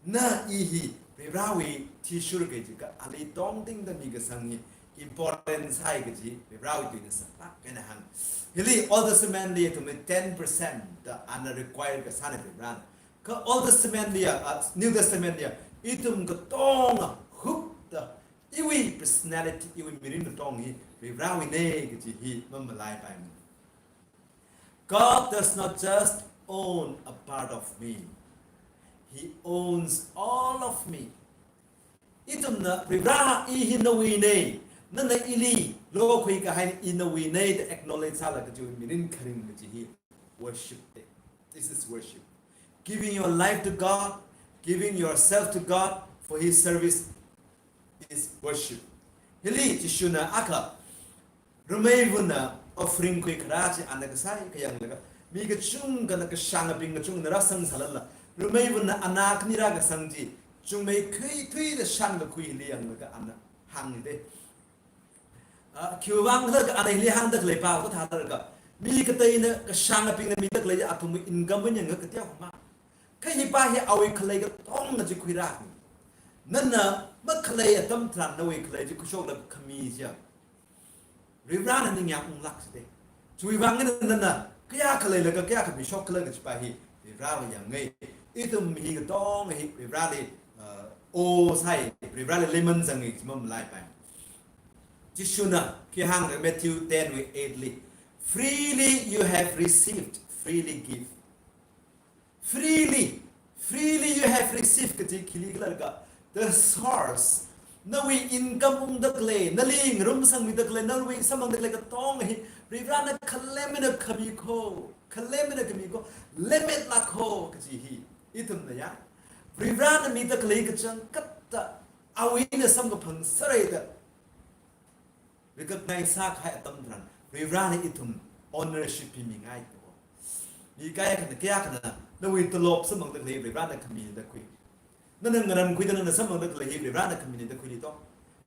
Na i hi Varivarawui athishurkei jiakha ali tongtingda mikasang hi important sāi kaji Varivarawui tuina saklāk eina hāng. Hili Old Testament li ithumwui ten percent da ana require kasāna Varivarana. Kha Old Testament liya, ah, New Testament liya, ithum katonga hupda, iwui personality, iwui mirin katong hi Varivarawuina kaji hi mamalaipaimana. God does not just own a part of me. He owns all of me. Ithumna Varivara, i hi nawuina, nana ili lokhui kahai i nawuina da acknowledge sālaga chiwui mirin kharing kaji hi worship te. This is worship. Giving your life to God, giving yourself to God for His service is worship. Hili Jishuna akha, rameivana offering khuikharā chi ana kasai kayanglaga, mi kachungkhana kashāngabing kachungkhana rāsang sālala, rameivana anā khani rākasang chi, chungmeikhui thuida shānkakhui hili yanglaga ana hāngde. Ah, khiwuivang khala ana hili hāngda khalei pa kathā laga, mi kateina kashāngabingna mida khalei athumwui income wui yanglaga kateokha ma. Kha hi pa hi awui khalei katonga chi khuirākahai. Nana makhalei atam tharan nawui khalei chi khuishoklaga khami chiya, Varivarana ningyāng unglāk side. Chiwuivang eina nana kayākha leilaga kayākha mishok khala kaji pa hi Varivarana yangngai. Ithum hi katonga hi Varivarali, uh, owe sāi, Varivarali leiman zangngai kaji mamalaipai. Jishuna khi hāngra Matthew ten wui eight li, "Freely you have received, freely give." Freely, freely you have received kaji khili khala laga, the source, nawui income ungda khalei, nali ngarumsangmida khalei, nawui samphangda khalei katonga hi Varivarana khalem eina khami ko, khalem eina khami ko, lemmetlāk ko kaji hi ithumna ya, Varivarana mida khalei kachangkhatta awui eina samkaphang sārai da recognize sākahai atam tharan, Varivarana ithum ownership pimingai ko. Mi kayākhana, kayākhana nawui tolop samphangda khalei Varivarana khamina da khui. Nana ngarankhuida nana samphangda khalei hi Varivarana khamina da khuili to.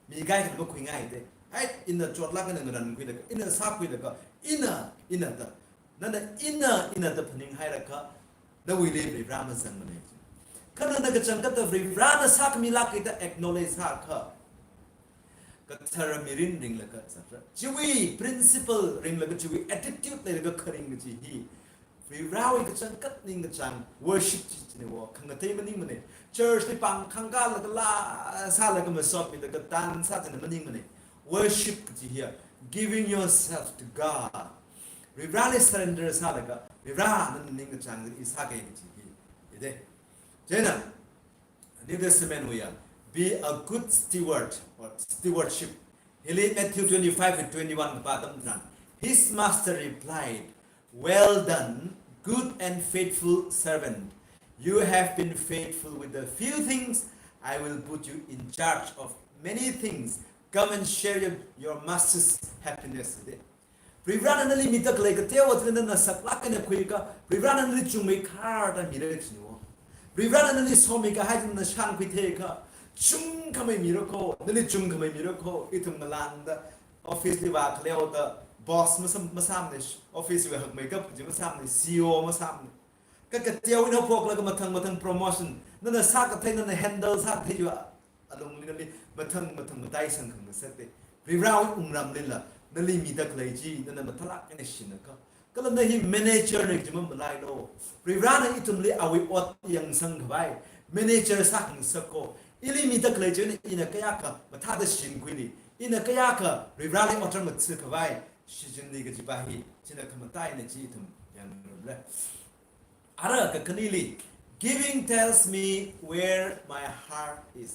Mi kayākhana makhuingai de. Hai, ina chotlāk eina ngarankhuilaga, ina sākhuilaga, ina, ina da. Nana ina, ina da phaninghailakha, nawuili Varivara mazangmana. Kha nana kachangkhatta Varivarana sākhamilāka da acknowledge sākha, kathara mirin ringlaga zatra, chiwui principle ringlaga, chiwui attitude leilaga kharing kaji hi Varivarawui kachangkhat ningkachāng worship chi chine wo, khangatei maningmana. Church li pāng khangkālaga laa sālaga masotmilaga dance sā china maningmana. Worship kaji hiya giving yourself to God. Varivarali surrender sālaga, Varivara, nana ningkachāng i sākei kaji hi, ide. Chieina, New Testament wuiya, "Be a good steward," or stewardship. Hili Matthew twenty-five and twenty-one kapā atam tharan, his master replied, "Well done, good and faithful servant. You have been faithful with a few things. I will put you in charge of many things. Come and share your, your master's happiness with it." Varivarana nali mida khalei kateowa china nana saklāk eina khuiakha, Varivarana nali chungmeikharda mira chine wo. Varivarana nali somikahai china nana shānkhui theiakha, chungkhamei mira ko, nali chungkhamei mira ko. Ithum ngalāngda office li vākhaleoda boss masam, masāmana, office wui hakmeikap kaji masāmana, C E O masāmana. Kha kateo eina phoklaga mathang mathang promotion, nana sākathei, nana handle sākathei chiva alungli nali mathang mathang mataisang khangasak te. Varivarawui wungramlila nali mida khalei chi nana mathālāk eina shinakha, kala na hi manager na kaji mamalailu. Varivarana ithumli awui ot yangsangkhavai manager sākhangasak ko. Ili mida khalei china ina kayākha mathāda shinkhuili, ina kayākha Varivarali otram mathākhavai shichinli kaji pa hi china khamataina chi ithum yangngarumra. Ara kakhaneli, "Giving tells me where my heart is."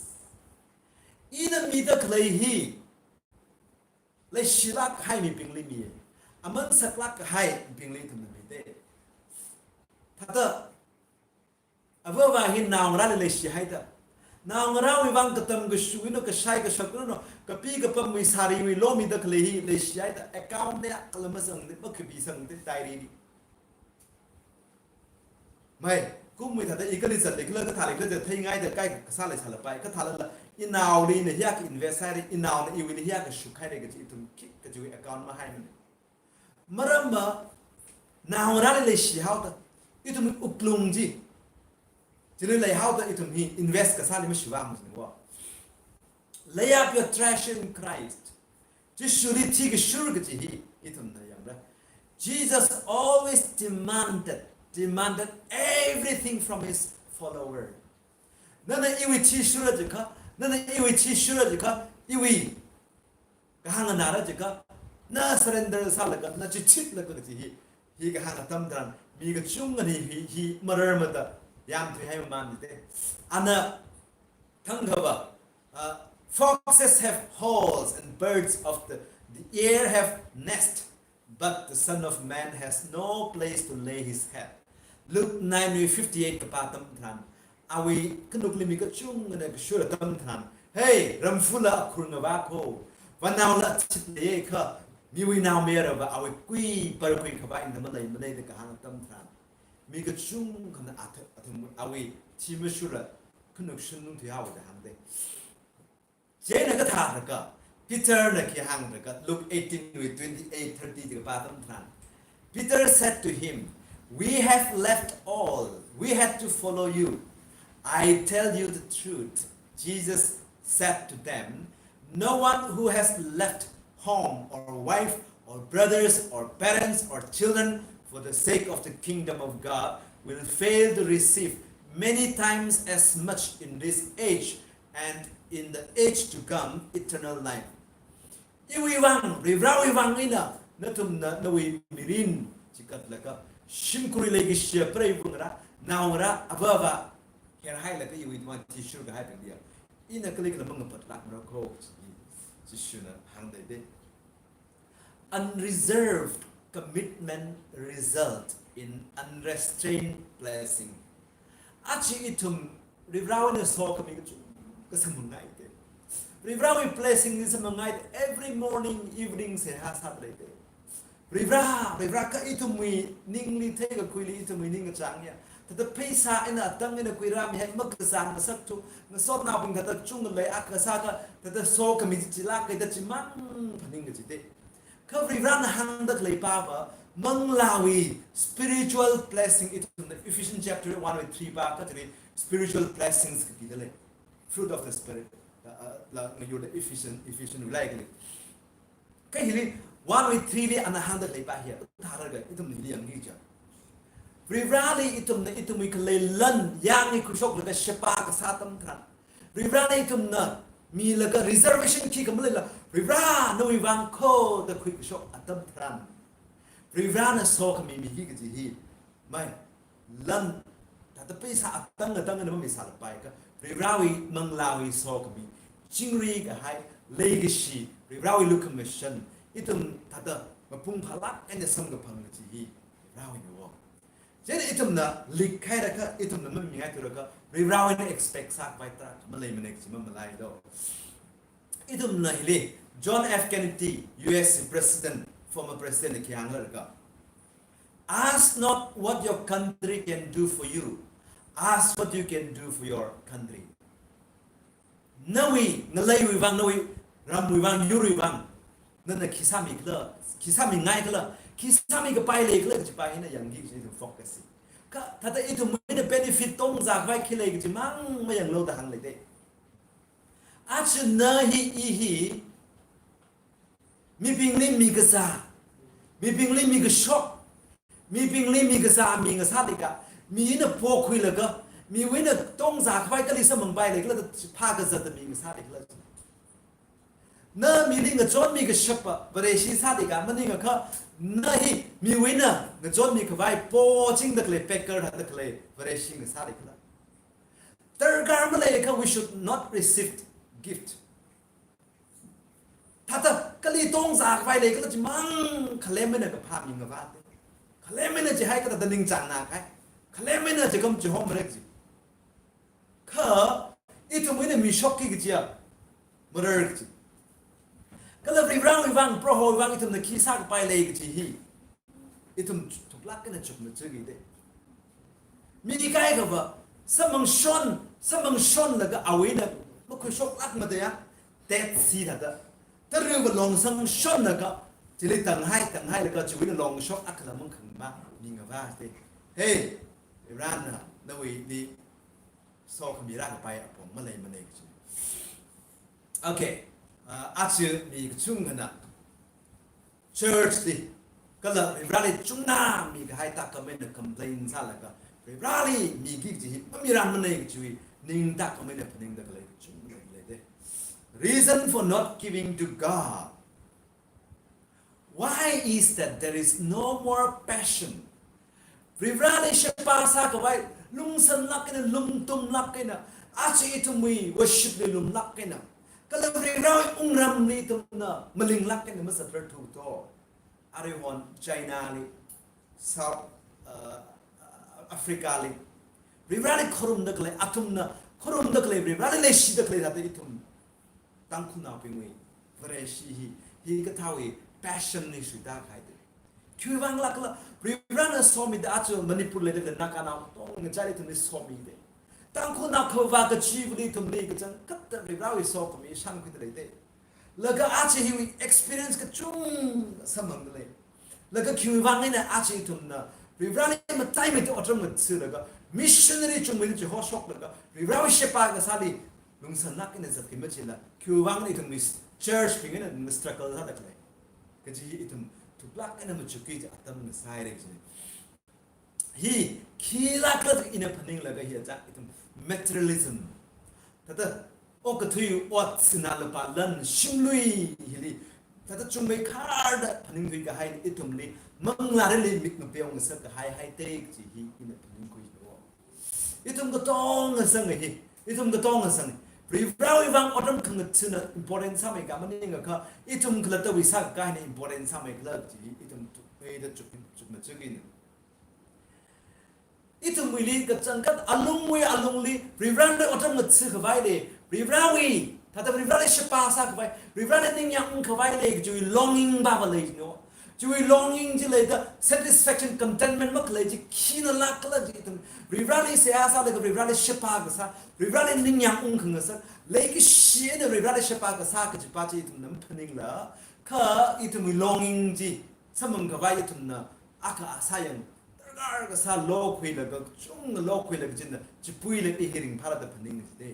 I mida khalei hi leishilāk kahai mibingli mi. Aman saklāk kahai mibingli ithumna mite. Thāda ava avā hi naongarāli leishihaida, naongarāwui vang katam kashu eina kashai kashak eina kapi kapamwui sāriwui lo mida khalei hi leishihaida, account nayākhala mazangde, makapisangde diary li. Mai, kumwui thāda i kali zatlei khala, kathālei khala zatheingaida kaikha kasā leisālapai, kathālala inaoli ina hiyākha invest haira, inaona iwuili hiyākha shukhaira kaji ithum khikha chiwui account mahaimana. Maramva naongarāli leishihaoda, ithum wuklung chi chili leihaoda ithum hi invest kasāli mashivāmana wo. Lay up your treasure in Christ. Jishuli thikashur kaji hi ithumna yangra. Jesus always demanded, demanded everything from his follower. Nana iwui thishura jiakha, nana iwui thishura jiakha, iwui kahāng nganāra jiakha, na surrender sālaga, na chichitlaga kaji hi, hi kahāng atam tharan, mi kachungana hi, hi, hi mararmada yamthuihai mamānde. Ana thangkhava, uh, foxes have holes and birds of the, the air have nests, but the Son of Man has no place to lay his head. Luke nine wui fifty-eight kapā atam tharan, awui khanukli mi kachungana kashura atam tharan, "Hey, ramfala akhur ngavā kho, vānaola achit leiakha, miwui Naomayarava awui kui parkhui khavai eina maleimana" da kahāng atam tharan, mi kachungkhana atha-, athum awui thi mashura khanuk shunung thuihaowa da hāngde. Chieina kathālaga, Peterna khi hānglaga, Luke eighteen wui twenty-eight, thirty kapā atam tharan, Peter said to him, "We have left all. We had to follow you." "I tell you the truth," Jesus said to them, "no one who has left home or wife or brothers or parents or children for the sake of the kingdom of God will fail to receive many times as much in this age and in the age to come eternal life." Iwui vang, Varivarāwui vang eina, nathumna nawui mirin chikatlaga, shimkhurli leikashia preivāngarā, naongarā, avā avā, herhailaga iwui vang thishur kahai tangdia, ina kalikhala mangapatlākmara kho, Jishuna hāngdalei. Unreserved commitment result in unrestrained blessing. Aja ithum Varivarāwui eina sokhami kachungkha sāmangaide. Varivarāwui blessing hi sāmangaide. Every morning, evening seihā sādaleide. Varivarā, Varivarā kha ithumwui ningli theikakhuili ithumwui ningkachāng ya. Thāda pheisā eina atang eina khuirāmihai, makazā ngasakthu, ngasotnaobing thāda chungda lei, akha sākha, thāda sokhami chi chilāka da chimang phaning kajide. Kha Varivarāna hāngda khaleipava, manglāwui spiritual blessing ithumna Ephesians chapter one wui three pākha chili spiritual blessings kapidalei. Fruit of the Spirit. Uh, uh, la ngayurda Ephesians, Ephesians wui laikhali. Kha hili one wui three li ana hāngda khaleipa hi, thālaga ithumna hili yangki kaja, Varivarāli ithumna ithumwui khalei lan yāngkhuishoklaga sheba kasā atam tharan, Varivarāna ithumna milaga reservation khikha maleila, Varivarā nawui vang kho da khuikashok atam tharan, Varivarāna sokhami miki kaji hi, mai, lan, thāda pheisā atang atang eina mamisālapai kha, Varivarāwui manglāwui sokhami, chingri kahai, leikashi, Varivarāwui lukhamashan, ithum thāda mapung phālāk eina samkaphang kaji hi, Varivarāwui eina wo. Chieina ithumna likhailakha, ithumna mamingaithulakha, Varivarāwui eina expect sākhavai tarākha maleimana kaji mamalailo. Ithumna hili, John F Kennedy, U S President, former President na khi hānglaga, "Ask not what your country can do for you. Ask what you can do for your country." Nawui ngaleiwui vang, nawui ramwui vang, yurwui vang, nana khi sāmikhala, khi sāmingaikhala, khi sāmikapai leikhala kajipa hi na yangki kaji ithum focus hi. Kha thāda ithumwui eina benefit tongzākhavai khi lei kajimang mayanglu da hāngleide. Aja na hi, i hi, mibingli mikazā, mibingli mikashok, mibingli mikazā mi ngasālaga, mi eina pokhuilaga, miwui eina tongzākhavai kali sāmangpai leikhala da phākazata mi ngasālaga. Na mili ngachonmi kashapa Vareshi sālaga maningakha, na hi miwui eina ngachonmikhavai pochingda khalei, packer thāda khalei Vareshi ngasālaga. Darkar maleiakha we should not receive gift. zākhavai leikhala chimang khalem eina kaphā mingavā te. Khalem eina chihai kathāda ningchāngnā kahai. Khalem eina chikham chihomrek chi. Kha ithumwui eina mishokki kajiya marar kaji. Kala Varivarawui vang, Prohowui vang ithumna khi sākapai lei kaji hi ithum thuklāk eina chukmajaki te. Mi kaikhava samphangshon, samphangshonlaga awui eina makhuishoklāk mada ya, Dead Sea thāda. Taruiva longsang shonlaga, chili tanghai, tanghailaga chiwui eina longshok akhala mangkhangma mingavā te. Hey, Varivarana nawuili sokhami rākapai apong maleimanei kaji. Okay, uh, aja mi kachungkhana church li, kala Varivarali chungna mikahai tākam eina complain sālaga, Varivarali miki kaji hi mamiranmanei kajiwui ning tākam eina phaningda khalei kachungkha leidalei te. Reason for not giving to God. Why is that there is no more passion? Varivarali sheba sākhavai lungsanlāk eina, lungtumlāk eina, aja ithumwui worship li lumlāk eina, kala Varivarawui wungramli ithumna malinglāk eina mazatrarthu to. Aruihon China li, South, uh, Africa li, Varivarali khorumda khalei, athumna khorumda khalei, Varivarali leishida khalei thāda ithum Tangkhulnaobingwui Vareshi hi, hikathāwui passion li shuida kahai te. Khiwui vang lakhala, Varivarana somida aja Manipur leida khalei Naganao tong ngachai ithumli somi te. Tangkhulnao khavā kachivali ithumli kachangkhatta Varivarawui sokhami shānkhuida lei te. Laga aja hiwui experience kachungkha samphangda lei. Laga khiwui vang eina aja ithumna Varivarali mataimeithui otram ngathalaga, missionary chungmeida chihoshoklaga, Varivarawui sheba kasāli lungsanlāk eina zatki machila, khiwui vang eina ithumwui church bing eina struggle sāda khalei kaji hi ithum thuklāk eina machukki kaji atam ngasāhaira kaji. Hi khilākla ina phaninglaga hi aja ithum materialism. Thāda okathui ot, sinā lupā lan, shimlui hili thāda chungmeikharda phaningthui kahai ithumli manglārali mik ngapeo ngasak kahai haite kaji hi ina phaningkhui lo. Ithum katonga sanga hi, ithum katonga sanga hi, Varivarawui vang otram khangathana important sāmei ka maningakha, ithum khalattawui sākahai eina important sāmeikhala kaji hi ithum thumeida chuk, chukmajaki na. Ithumwuili kachangkhat alungwui alungli Varivarali otram ngathakhavai lei, Varivarawui, thāda Varivarali sheba sākhavai, Varivarali ningyāng ungkhavai lei kajiwui longing pava lei no. Chiwui longing chi leida satisfaction, contentment makhalei chi khinalākhala chi ithum Varivarali seihā sālaga Varivarali sheba kasā, Varivarali ningyāng ungkhangasak, leikashi eina Varivarali sheba kasā kajipa chi ithumna maphaningla, kha ithumwui longing chi samphangkhavai ithumna akha asā yang darkar kasā lokhuilaga, chungna lokhuilaga china chipuilaga hi ringphāra da phaning chi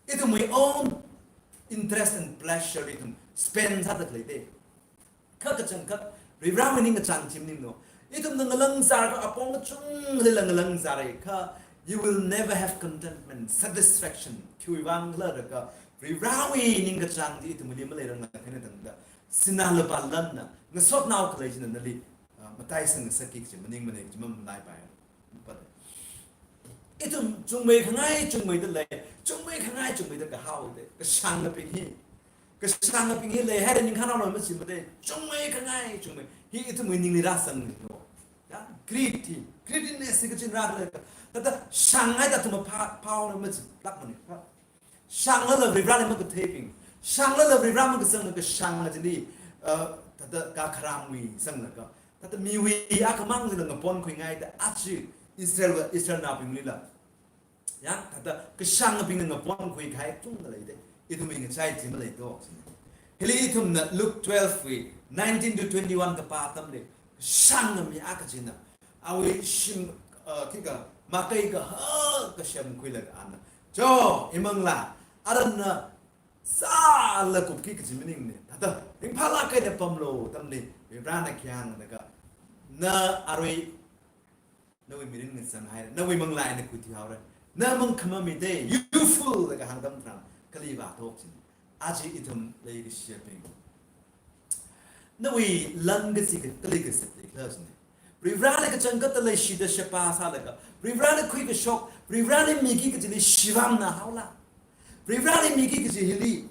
te. Ithumwui own interest and pleasure ithum spend sāda khalei te. Kha kachangkhat Varivarawui ningkachāng chi maning no. Ithumna ngalangzār kha apong kachungkhalila ngalangzāra kha, you will never have contentment, satisfaction. Khiwui vangkhala da kha, Varivarawui ningkachāng chi ithumwuili maleirangla khaina tangda, sinā lupā lanna, ngasotnao khalei china nali, ah, mataisang ngasakki kaji maningmanei kaji mamalaipaiya. But ithum chungmei khangai chungmeida lei, chungmei khangai chungmeida kahao te, kashāngabing hi. Kashāngabing hi leihaira ningkhānao lo machimate, chungmei khangai chungmei. Hi ithumwui ningli rāsang no. Ya, greed hi, greediness hi kachin rākhala. Thāda shānghaida athum phā, phāhaora machi, lākmane, phā. Shānglala Varivarali makatheibing. Shānglala Varivara makazangla kashāng chili, uh, thāda kakharamwui zanglaga, thāda miwui akhamang chila ngaponkhuingaida aja Israel, Israelnaobinglila. Ya, thāda kashāngabingna ngaponkhui kahai chungda lei te. Ithumwui ngachai chi malei to. Hili ithumna Luke twelve wui nineteen to twenty-one kapā atamli, kashānga mi akha china awui shim, uh, khikha, makei kaha kashamkhuilaga ana, "Cho, imanglā, aranna sāla kupki," kaji maningne. Thāda ringphālāk eina pamlu atamli, Varivarana khi hānglaga, "Na arui nawui mirin ngazang haira, nawui manglā eina khuithuihaora, na mangkhamami te, you fool," laga hāng atam tharan kali vātok china. Aja ithum leikashiyabing, nawui lan kachi kha kali kazat leikhala china. Varivarali kachangkhatta leishida sheba sālaga, Varivarali khuikashok, Varivarali miki kajili shivāmna haola. Varivarali miki kaji hili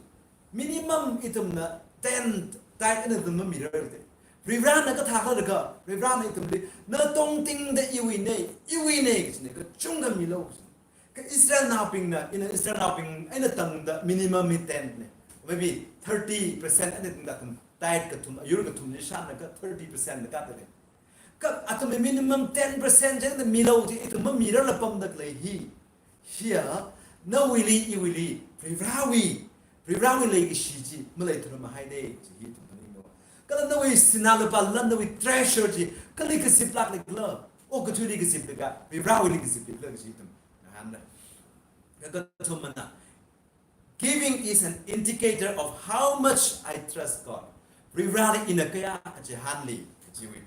minimum ithumna tenth tithe eina ithum mamirarde. Varivarana kathā khala kha, Varivarana ithumli, na tongtingda iwuine, iwuine kachine, kachungkha milu kachine. Kha Israelnaobingna, ina Israelnaobing eina tangda minimum hi tenth ne. Maybe thirty percent eina tangda athum tithe kathum, ayur kathum ni shānlaga thirty percent na kathāle. Kha athumli minimum ten percent chieina milu chi, ithum mamirarla pamda khalei hi. Hiya, nawuili, iwuili, Varivarawui, Varivarawui leikashi chi maleithura mahaide, chi hi ithum phaninglo. Kala nawui sinā lupā lan, nawui treasure chi, kali kaziplākli khala, okathuili kazipli kha, Varivarawuili kazipli khala chi ithum ngahānna. Kakathumana, giving is an indicator of how much I trust God. Varivarali ina kayākha chihānli, kajiwui.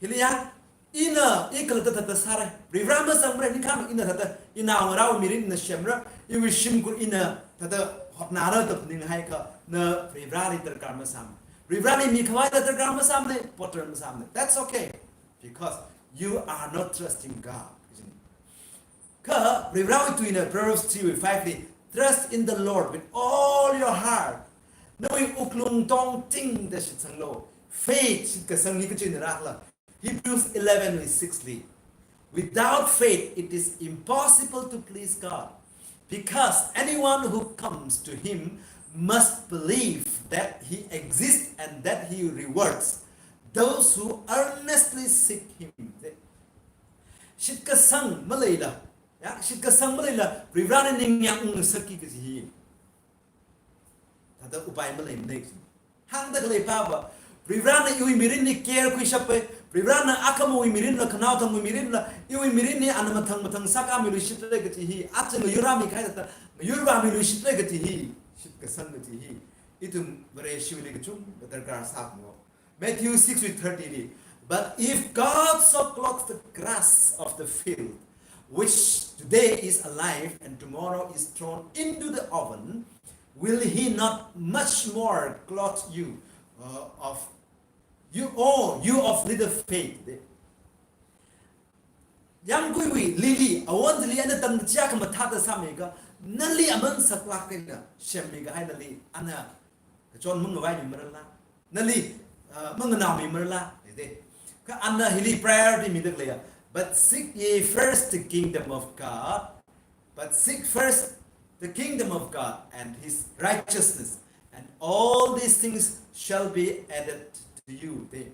Hiliya, ina, i khalatta thāda sāra. Varivara mazangmara, ningkhān ina thāda, inao ngarāwui mirin ina semra, iwui shimkhur ina thāda hotnara da phaninghai kha, na Varivarali darkar masāmana. Varivarali mikhavai da darkar masāmana, potter masāmana. That's okay, because you are not trusting God. Kha Varivarawui tuina Proverbs three wui five li, "Trust in the Lord with all your heart." Nawui wuklung tongtingda shitsanglu. Faith, shitkasang hi kachi eina rākhala. Hebrews eleven wui six li, "Without faith, it is impossible to please God, because anyone who comes to him must believe that he exists and that he rewards those who earnestly seek him." Shitkasang maleila, ya, shitkasang maleila, Varivarana ningyāng ungngasakki kaji hi thāda upai maleimana. Hāngda khalei pāva, Varivarana iwui mirinli care khuishappai, Varivarana akhamawui mirinla, khanaothangwui mirinla, iwui mirinli ana mathang mathang sākāmiluishitra kaji hi, aja ngayurrāmi kahai thāda, ngayurvāmiluishitra kaji hi, shitkasang kaji hi, ithum Vareshiwuili kachungkha darkar sākhango. Matthew six wui thirty li, "But if God so clothes the grass of the field, which today is alive and tomorrow is thrown into the oven, will he not much more clothe you, uh, of you, oh, you of little faith?" Yāmguiwui lily, awon lily ana tangda chiakha mathāda sāmi kha, nali aman saklāk eina semmi kahai nali ana kachon mangavaimi marala, nali, uh, manganaomi marala, de. Kha ana hili priority mida khaleiya. "But seek ye first the kingdom of God, but seek first the kingdom of God and his righteousness, and all these things shall be added to you," de.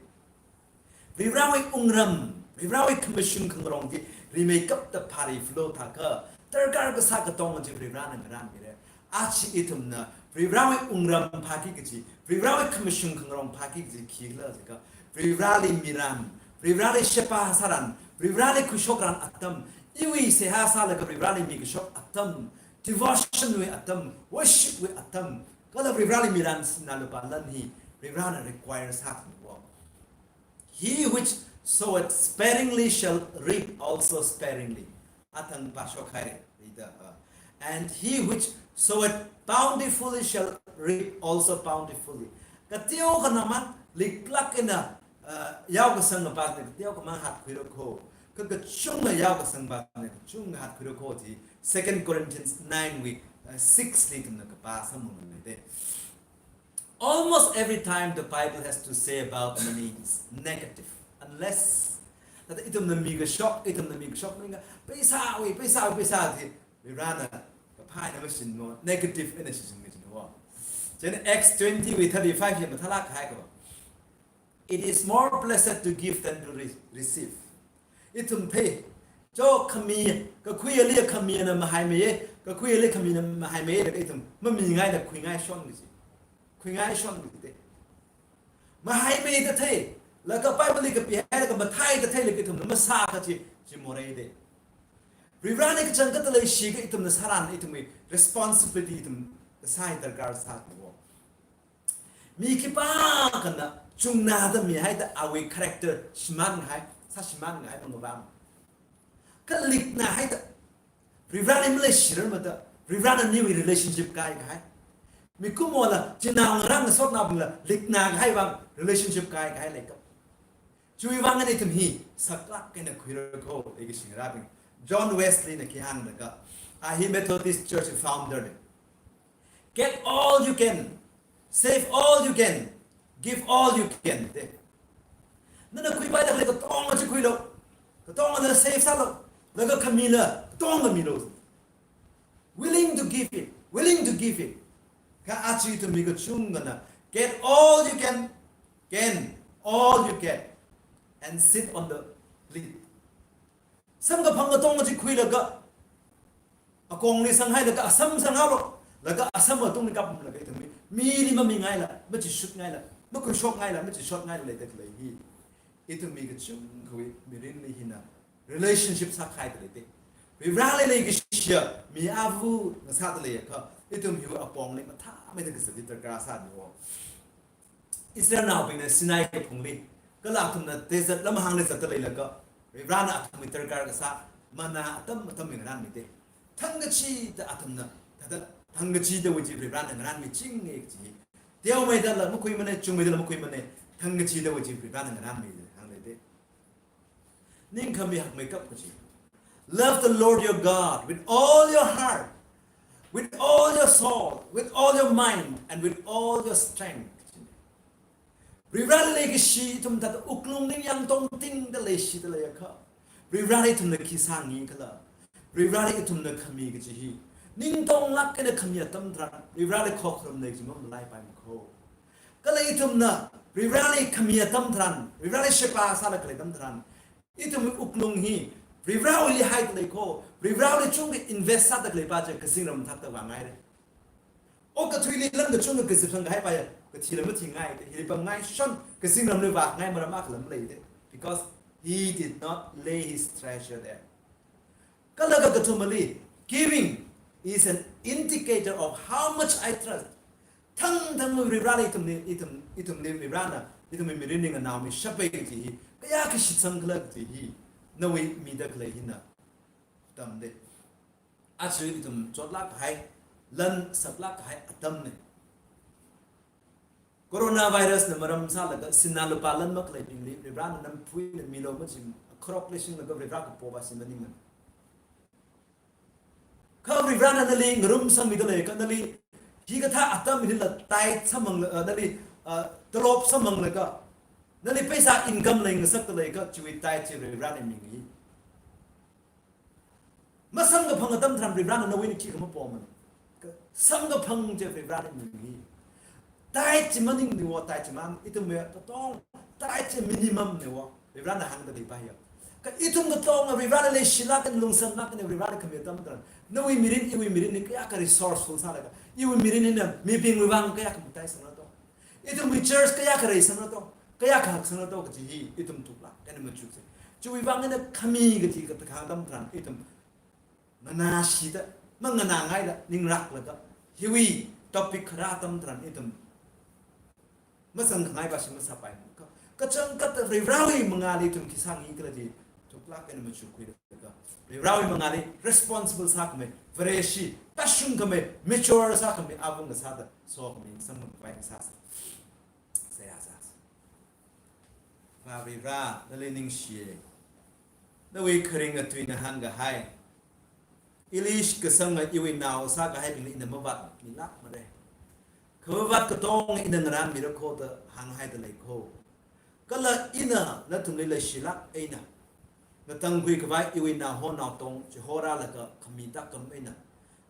Varivarawui wungram, Varivarawui khamashung khangarong chi rimeikapta phārilu thākha, darkar kasā katonga chi Varivarana ngarānmira. Aja ithumna Varivarawui wungram phāki kaji, Varivarawui khamashung khangarong phāki kaji khikhala jiakha, Varivarali miran, Varivarali sheba sāran, Varivarali khuishokran atam, iwui seihā sālaga Varivarali mikashok atam, devotion wui atam, worship wui atam, kala Varivarali miran sinā lupā lan hi Varivarana require sākhangawo. "He which soweth sparingly shall reap also sparingly." Athang pāshok haira, ida, uh, "And he which soweth bountifully shall reap also bountifully." Kateokha namang liklāk eina, uh, yaokasang pāna kateokha mang hatkhuira kho. Kha kachungkha yaokasang pāna kachungkha hatkhuira kho chi Second Corinthians nine wui, uh, six li ithumna kapā sāmamana de. Almost every time the Bible has to say about money is negative, unless thāda ithumna mikashok, ithumna mikashok maningakha, "Paisāwui, paisāwui, paisā," chi Varivarana kaphā eina mashinmo, negative eina shichinga china wo. Chieina Acts twenty wui thirty-five hi mathālāk kahai kha, "It is more blessed to give than to re-, receive." Ithum thei, cho khami, kakhuiali khamina mahaimeiya, kakhuiali khamina mahaimeiya, laga ithum mamingaina khuingaishon kaji. Khuingaishon kaji de. Mahaimeida thei, laga Bible li kapihailaga matheida theilaga ithumna masā kaji, chi morei de. Varivarali kachangkhatta leishikha ithumna sāran, ithumwui responsibility ithum kasā hi darkar sākhangawo. Mi khipākhana chungnāda mihaida awui character shimānhai, sāshimānhai mangavāmana. Kha liknāhaida, Varivarali maleishirarmada, Varivarana nawui relationship kaikahai. Mikumowala, chinaongarā ngasotnaobingla liknākahai vang relationship kaikahai leikap. Chiwui vang eina ithum hi saklāk eina khuira kho, leikashi ngarābing. John Wesley na khi hāngda kha, a hi Methodist Church founder na. "Get all you can Save all you can, give all you can. Te. Nana khuipaida khalei katonga chi khuilu. Katonga nana save sālu. Laga khamila, katonga milu. Willing to give it, willing to give it. Kha aja ithum mi kachungkhana, get all you can, gain all you get, and sit on the lid. Samkaphang katonga chi khuilaga, akongli sanghailaga, asam sanghalu, laga asam atungli kaplaga ithum mi, mili mamingaila, machishutngaila, makhuishokngaila, machishotngaila leida khalei hi. Ithum mi kachungkhawui mirinli hina relationship sākahai da lei te. Varivarali leikashiya mi ava ngasāda leiakha, ithum hiwui apongli mathāmeida kazat darkar sāni wo. Israelnaobingna Sinai kaphungli, kala athumna desert lamhāngli zatda leilaga, Varivarana athumwui darkar kasā manna atam atamwui ngarānmi te. Thangkachida athumna, thada thangkachidawui chi Varivarana ngarānmichinge kaji. Teomeidala makhuimane, chungmeidala makhuimane, thangkachidawui chi Varivarana ngarānmi hānglei te. Ningkhami hakmeikap kaji. Love the Lord your God with all your heart, with all your soul, with all your mind, and with all your strength. Varivarali leikashi ithum thada wuklung ningyāng tongtingda leishida leiakha, Varivarali ithumna khi sāngi khala, Varivarali ithumna khami kaji hi, ningtonglāk eina khami atam tharan, Varivarali khokharum lei kaji mamalaipaimana kho. Kala ithumna Varivarali khami atam tharan, Varivarali sheba sālaga khalei atam tharan, ithumwui wuklung hi Varivarawuili haida lei kho, Varivarawuili chungda invest sāda khaleipa chi kazingram thakta vāngaire. Okathuili lam kachungkha kazip sangkahaipa ya, kathila mathingai te, hili pamngai shon, kazingramli vāngai maram akha lam lei te. Because he did not lay his treasure there. Kala kakathumali, giving is an indicator of how much I trust. Thangthang Varivarali ithumli, ithum, ithumli Varivarana, ithumwui mirinli nganaomi shappai kaji hi, kayākha shitsang khala kaji hi, nawui mida khalei hina tamde. Aja ithum chotlāk kahai, lan saklāk kahai atamne. Coronavirus na maram sālaga sinā lupā lan makhaleibingli, Varivarana namphuina milu machim, kharok leishinglaga Varivara kapo vāshi maningmana. Kha Varivarana nali ngarumsangmida leiakha nali, hikathā atam hila tithe samphangla, ah, nali, ah, tolop samphanglaga, nali paisa income leingasakta leiakha, chiwui tithe chi Varivarali mingi. Masamkaphang atam tharan Varivarana nawuili khikha mapomana. Kha samkaphang chi Varivarali mingi. Tithe chi maningniwo, tithe chi mang, ithumwui katong, tithe chi minimum niwo. Varivarana hāngda leipa ya. Kha ithum katonga Varivarali leishilāk eina lungsānlāk eina Varivarali khami atam tharan, nawui mirin, iwui mirinli kayākha resourceful sālaga, iwui mirin hina mibingwui vang kayākha mataisangra to. Ithumwui church kayākha reisangra to, kayākha haksangra to kaji hi ithum thuklāk eina machukse. Chiwui vang eina khami kaji kathā atam tharan ithum nganāshida, manganāngaila, ninglaklaga, hiwui topic kharā atam tharan ithum mazangkhangaipa shi masāpai. Ka, kachangkhat Varivarawui mangāli ithum khi sāngi khala chi thuklāk eina machukkhuilaga, Varivarawui mangāli responsible sākhamei, Vareshi, tashungkhamei, mature sākhamei, ava ngasāda sokhami samkaphang sāsa. Seihā sāsa. Varivara, nali ningshiye. Nawui kharinga tuina hāngkahai, ili shitkasanga iwui nao sākahaibingli ina mavātmilākmare. Kha mavāt katonga ina ngarānmira kho da hānghaida lei kho. Kala ina nathumli leishilāk eina ngatangkhui khavai iwui naoho naotong chihorālaga khami tākam eina,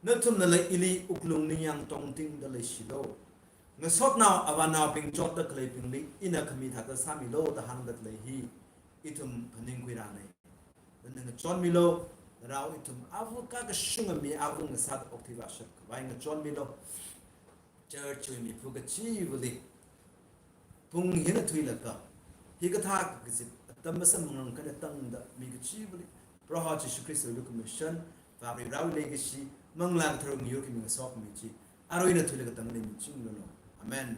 nathumnala ili wuklung ningyāng tongtingda leishilu. Ngasotnao avānaobing chotda khaleibingli ina khami thāda sāmilu da hāngda khalei hi ithum phaningkhuirane. Nana ngachonmilu, narao ithum ava kakashunga mi ava ngasāda okthui vāshap khavai ngachonmilu. Church wui miphu kachivali pung hina thuilaga, hikathā kazip atam masamphang khanatangda mi kachivali Proho Jishu Khristawui lukhamashan, Varivarawui leikashi, Manglā Katharawui ngayur khami ngasokmi chi, arui eina thuilaga tangda leimichingranu. Amen.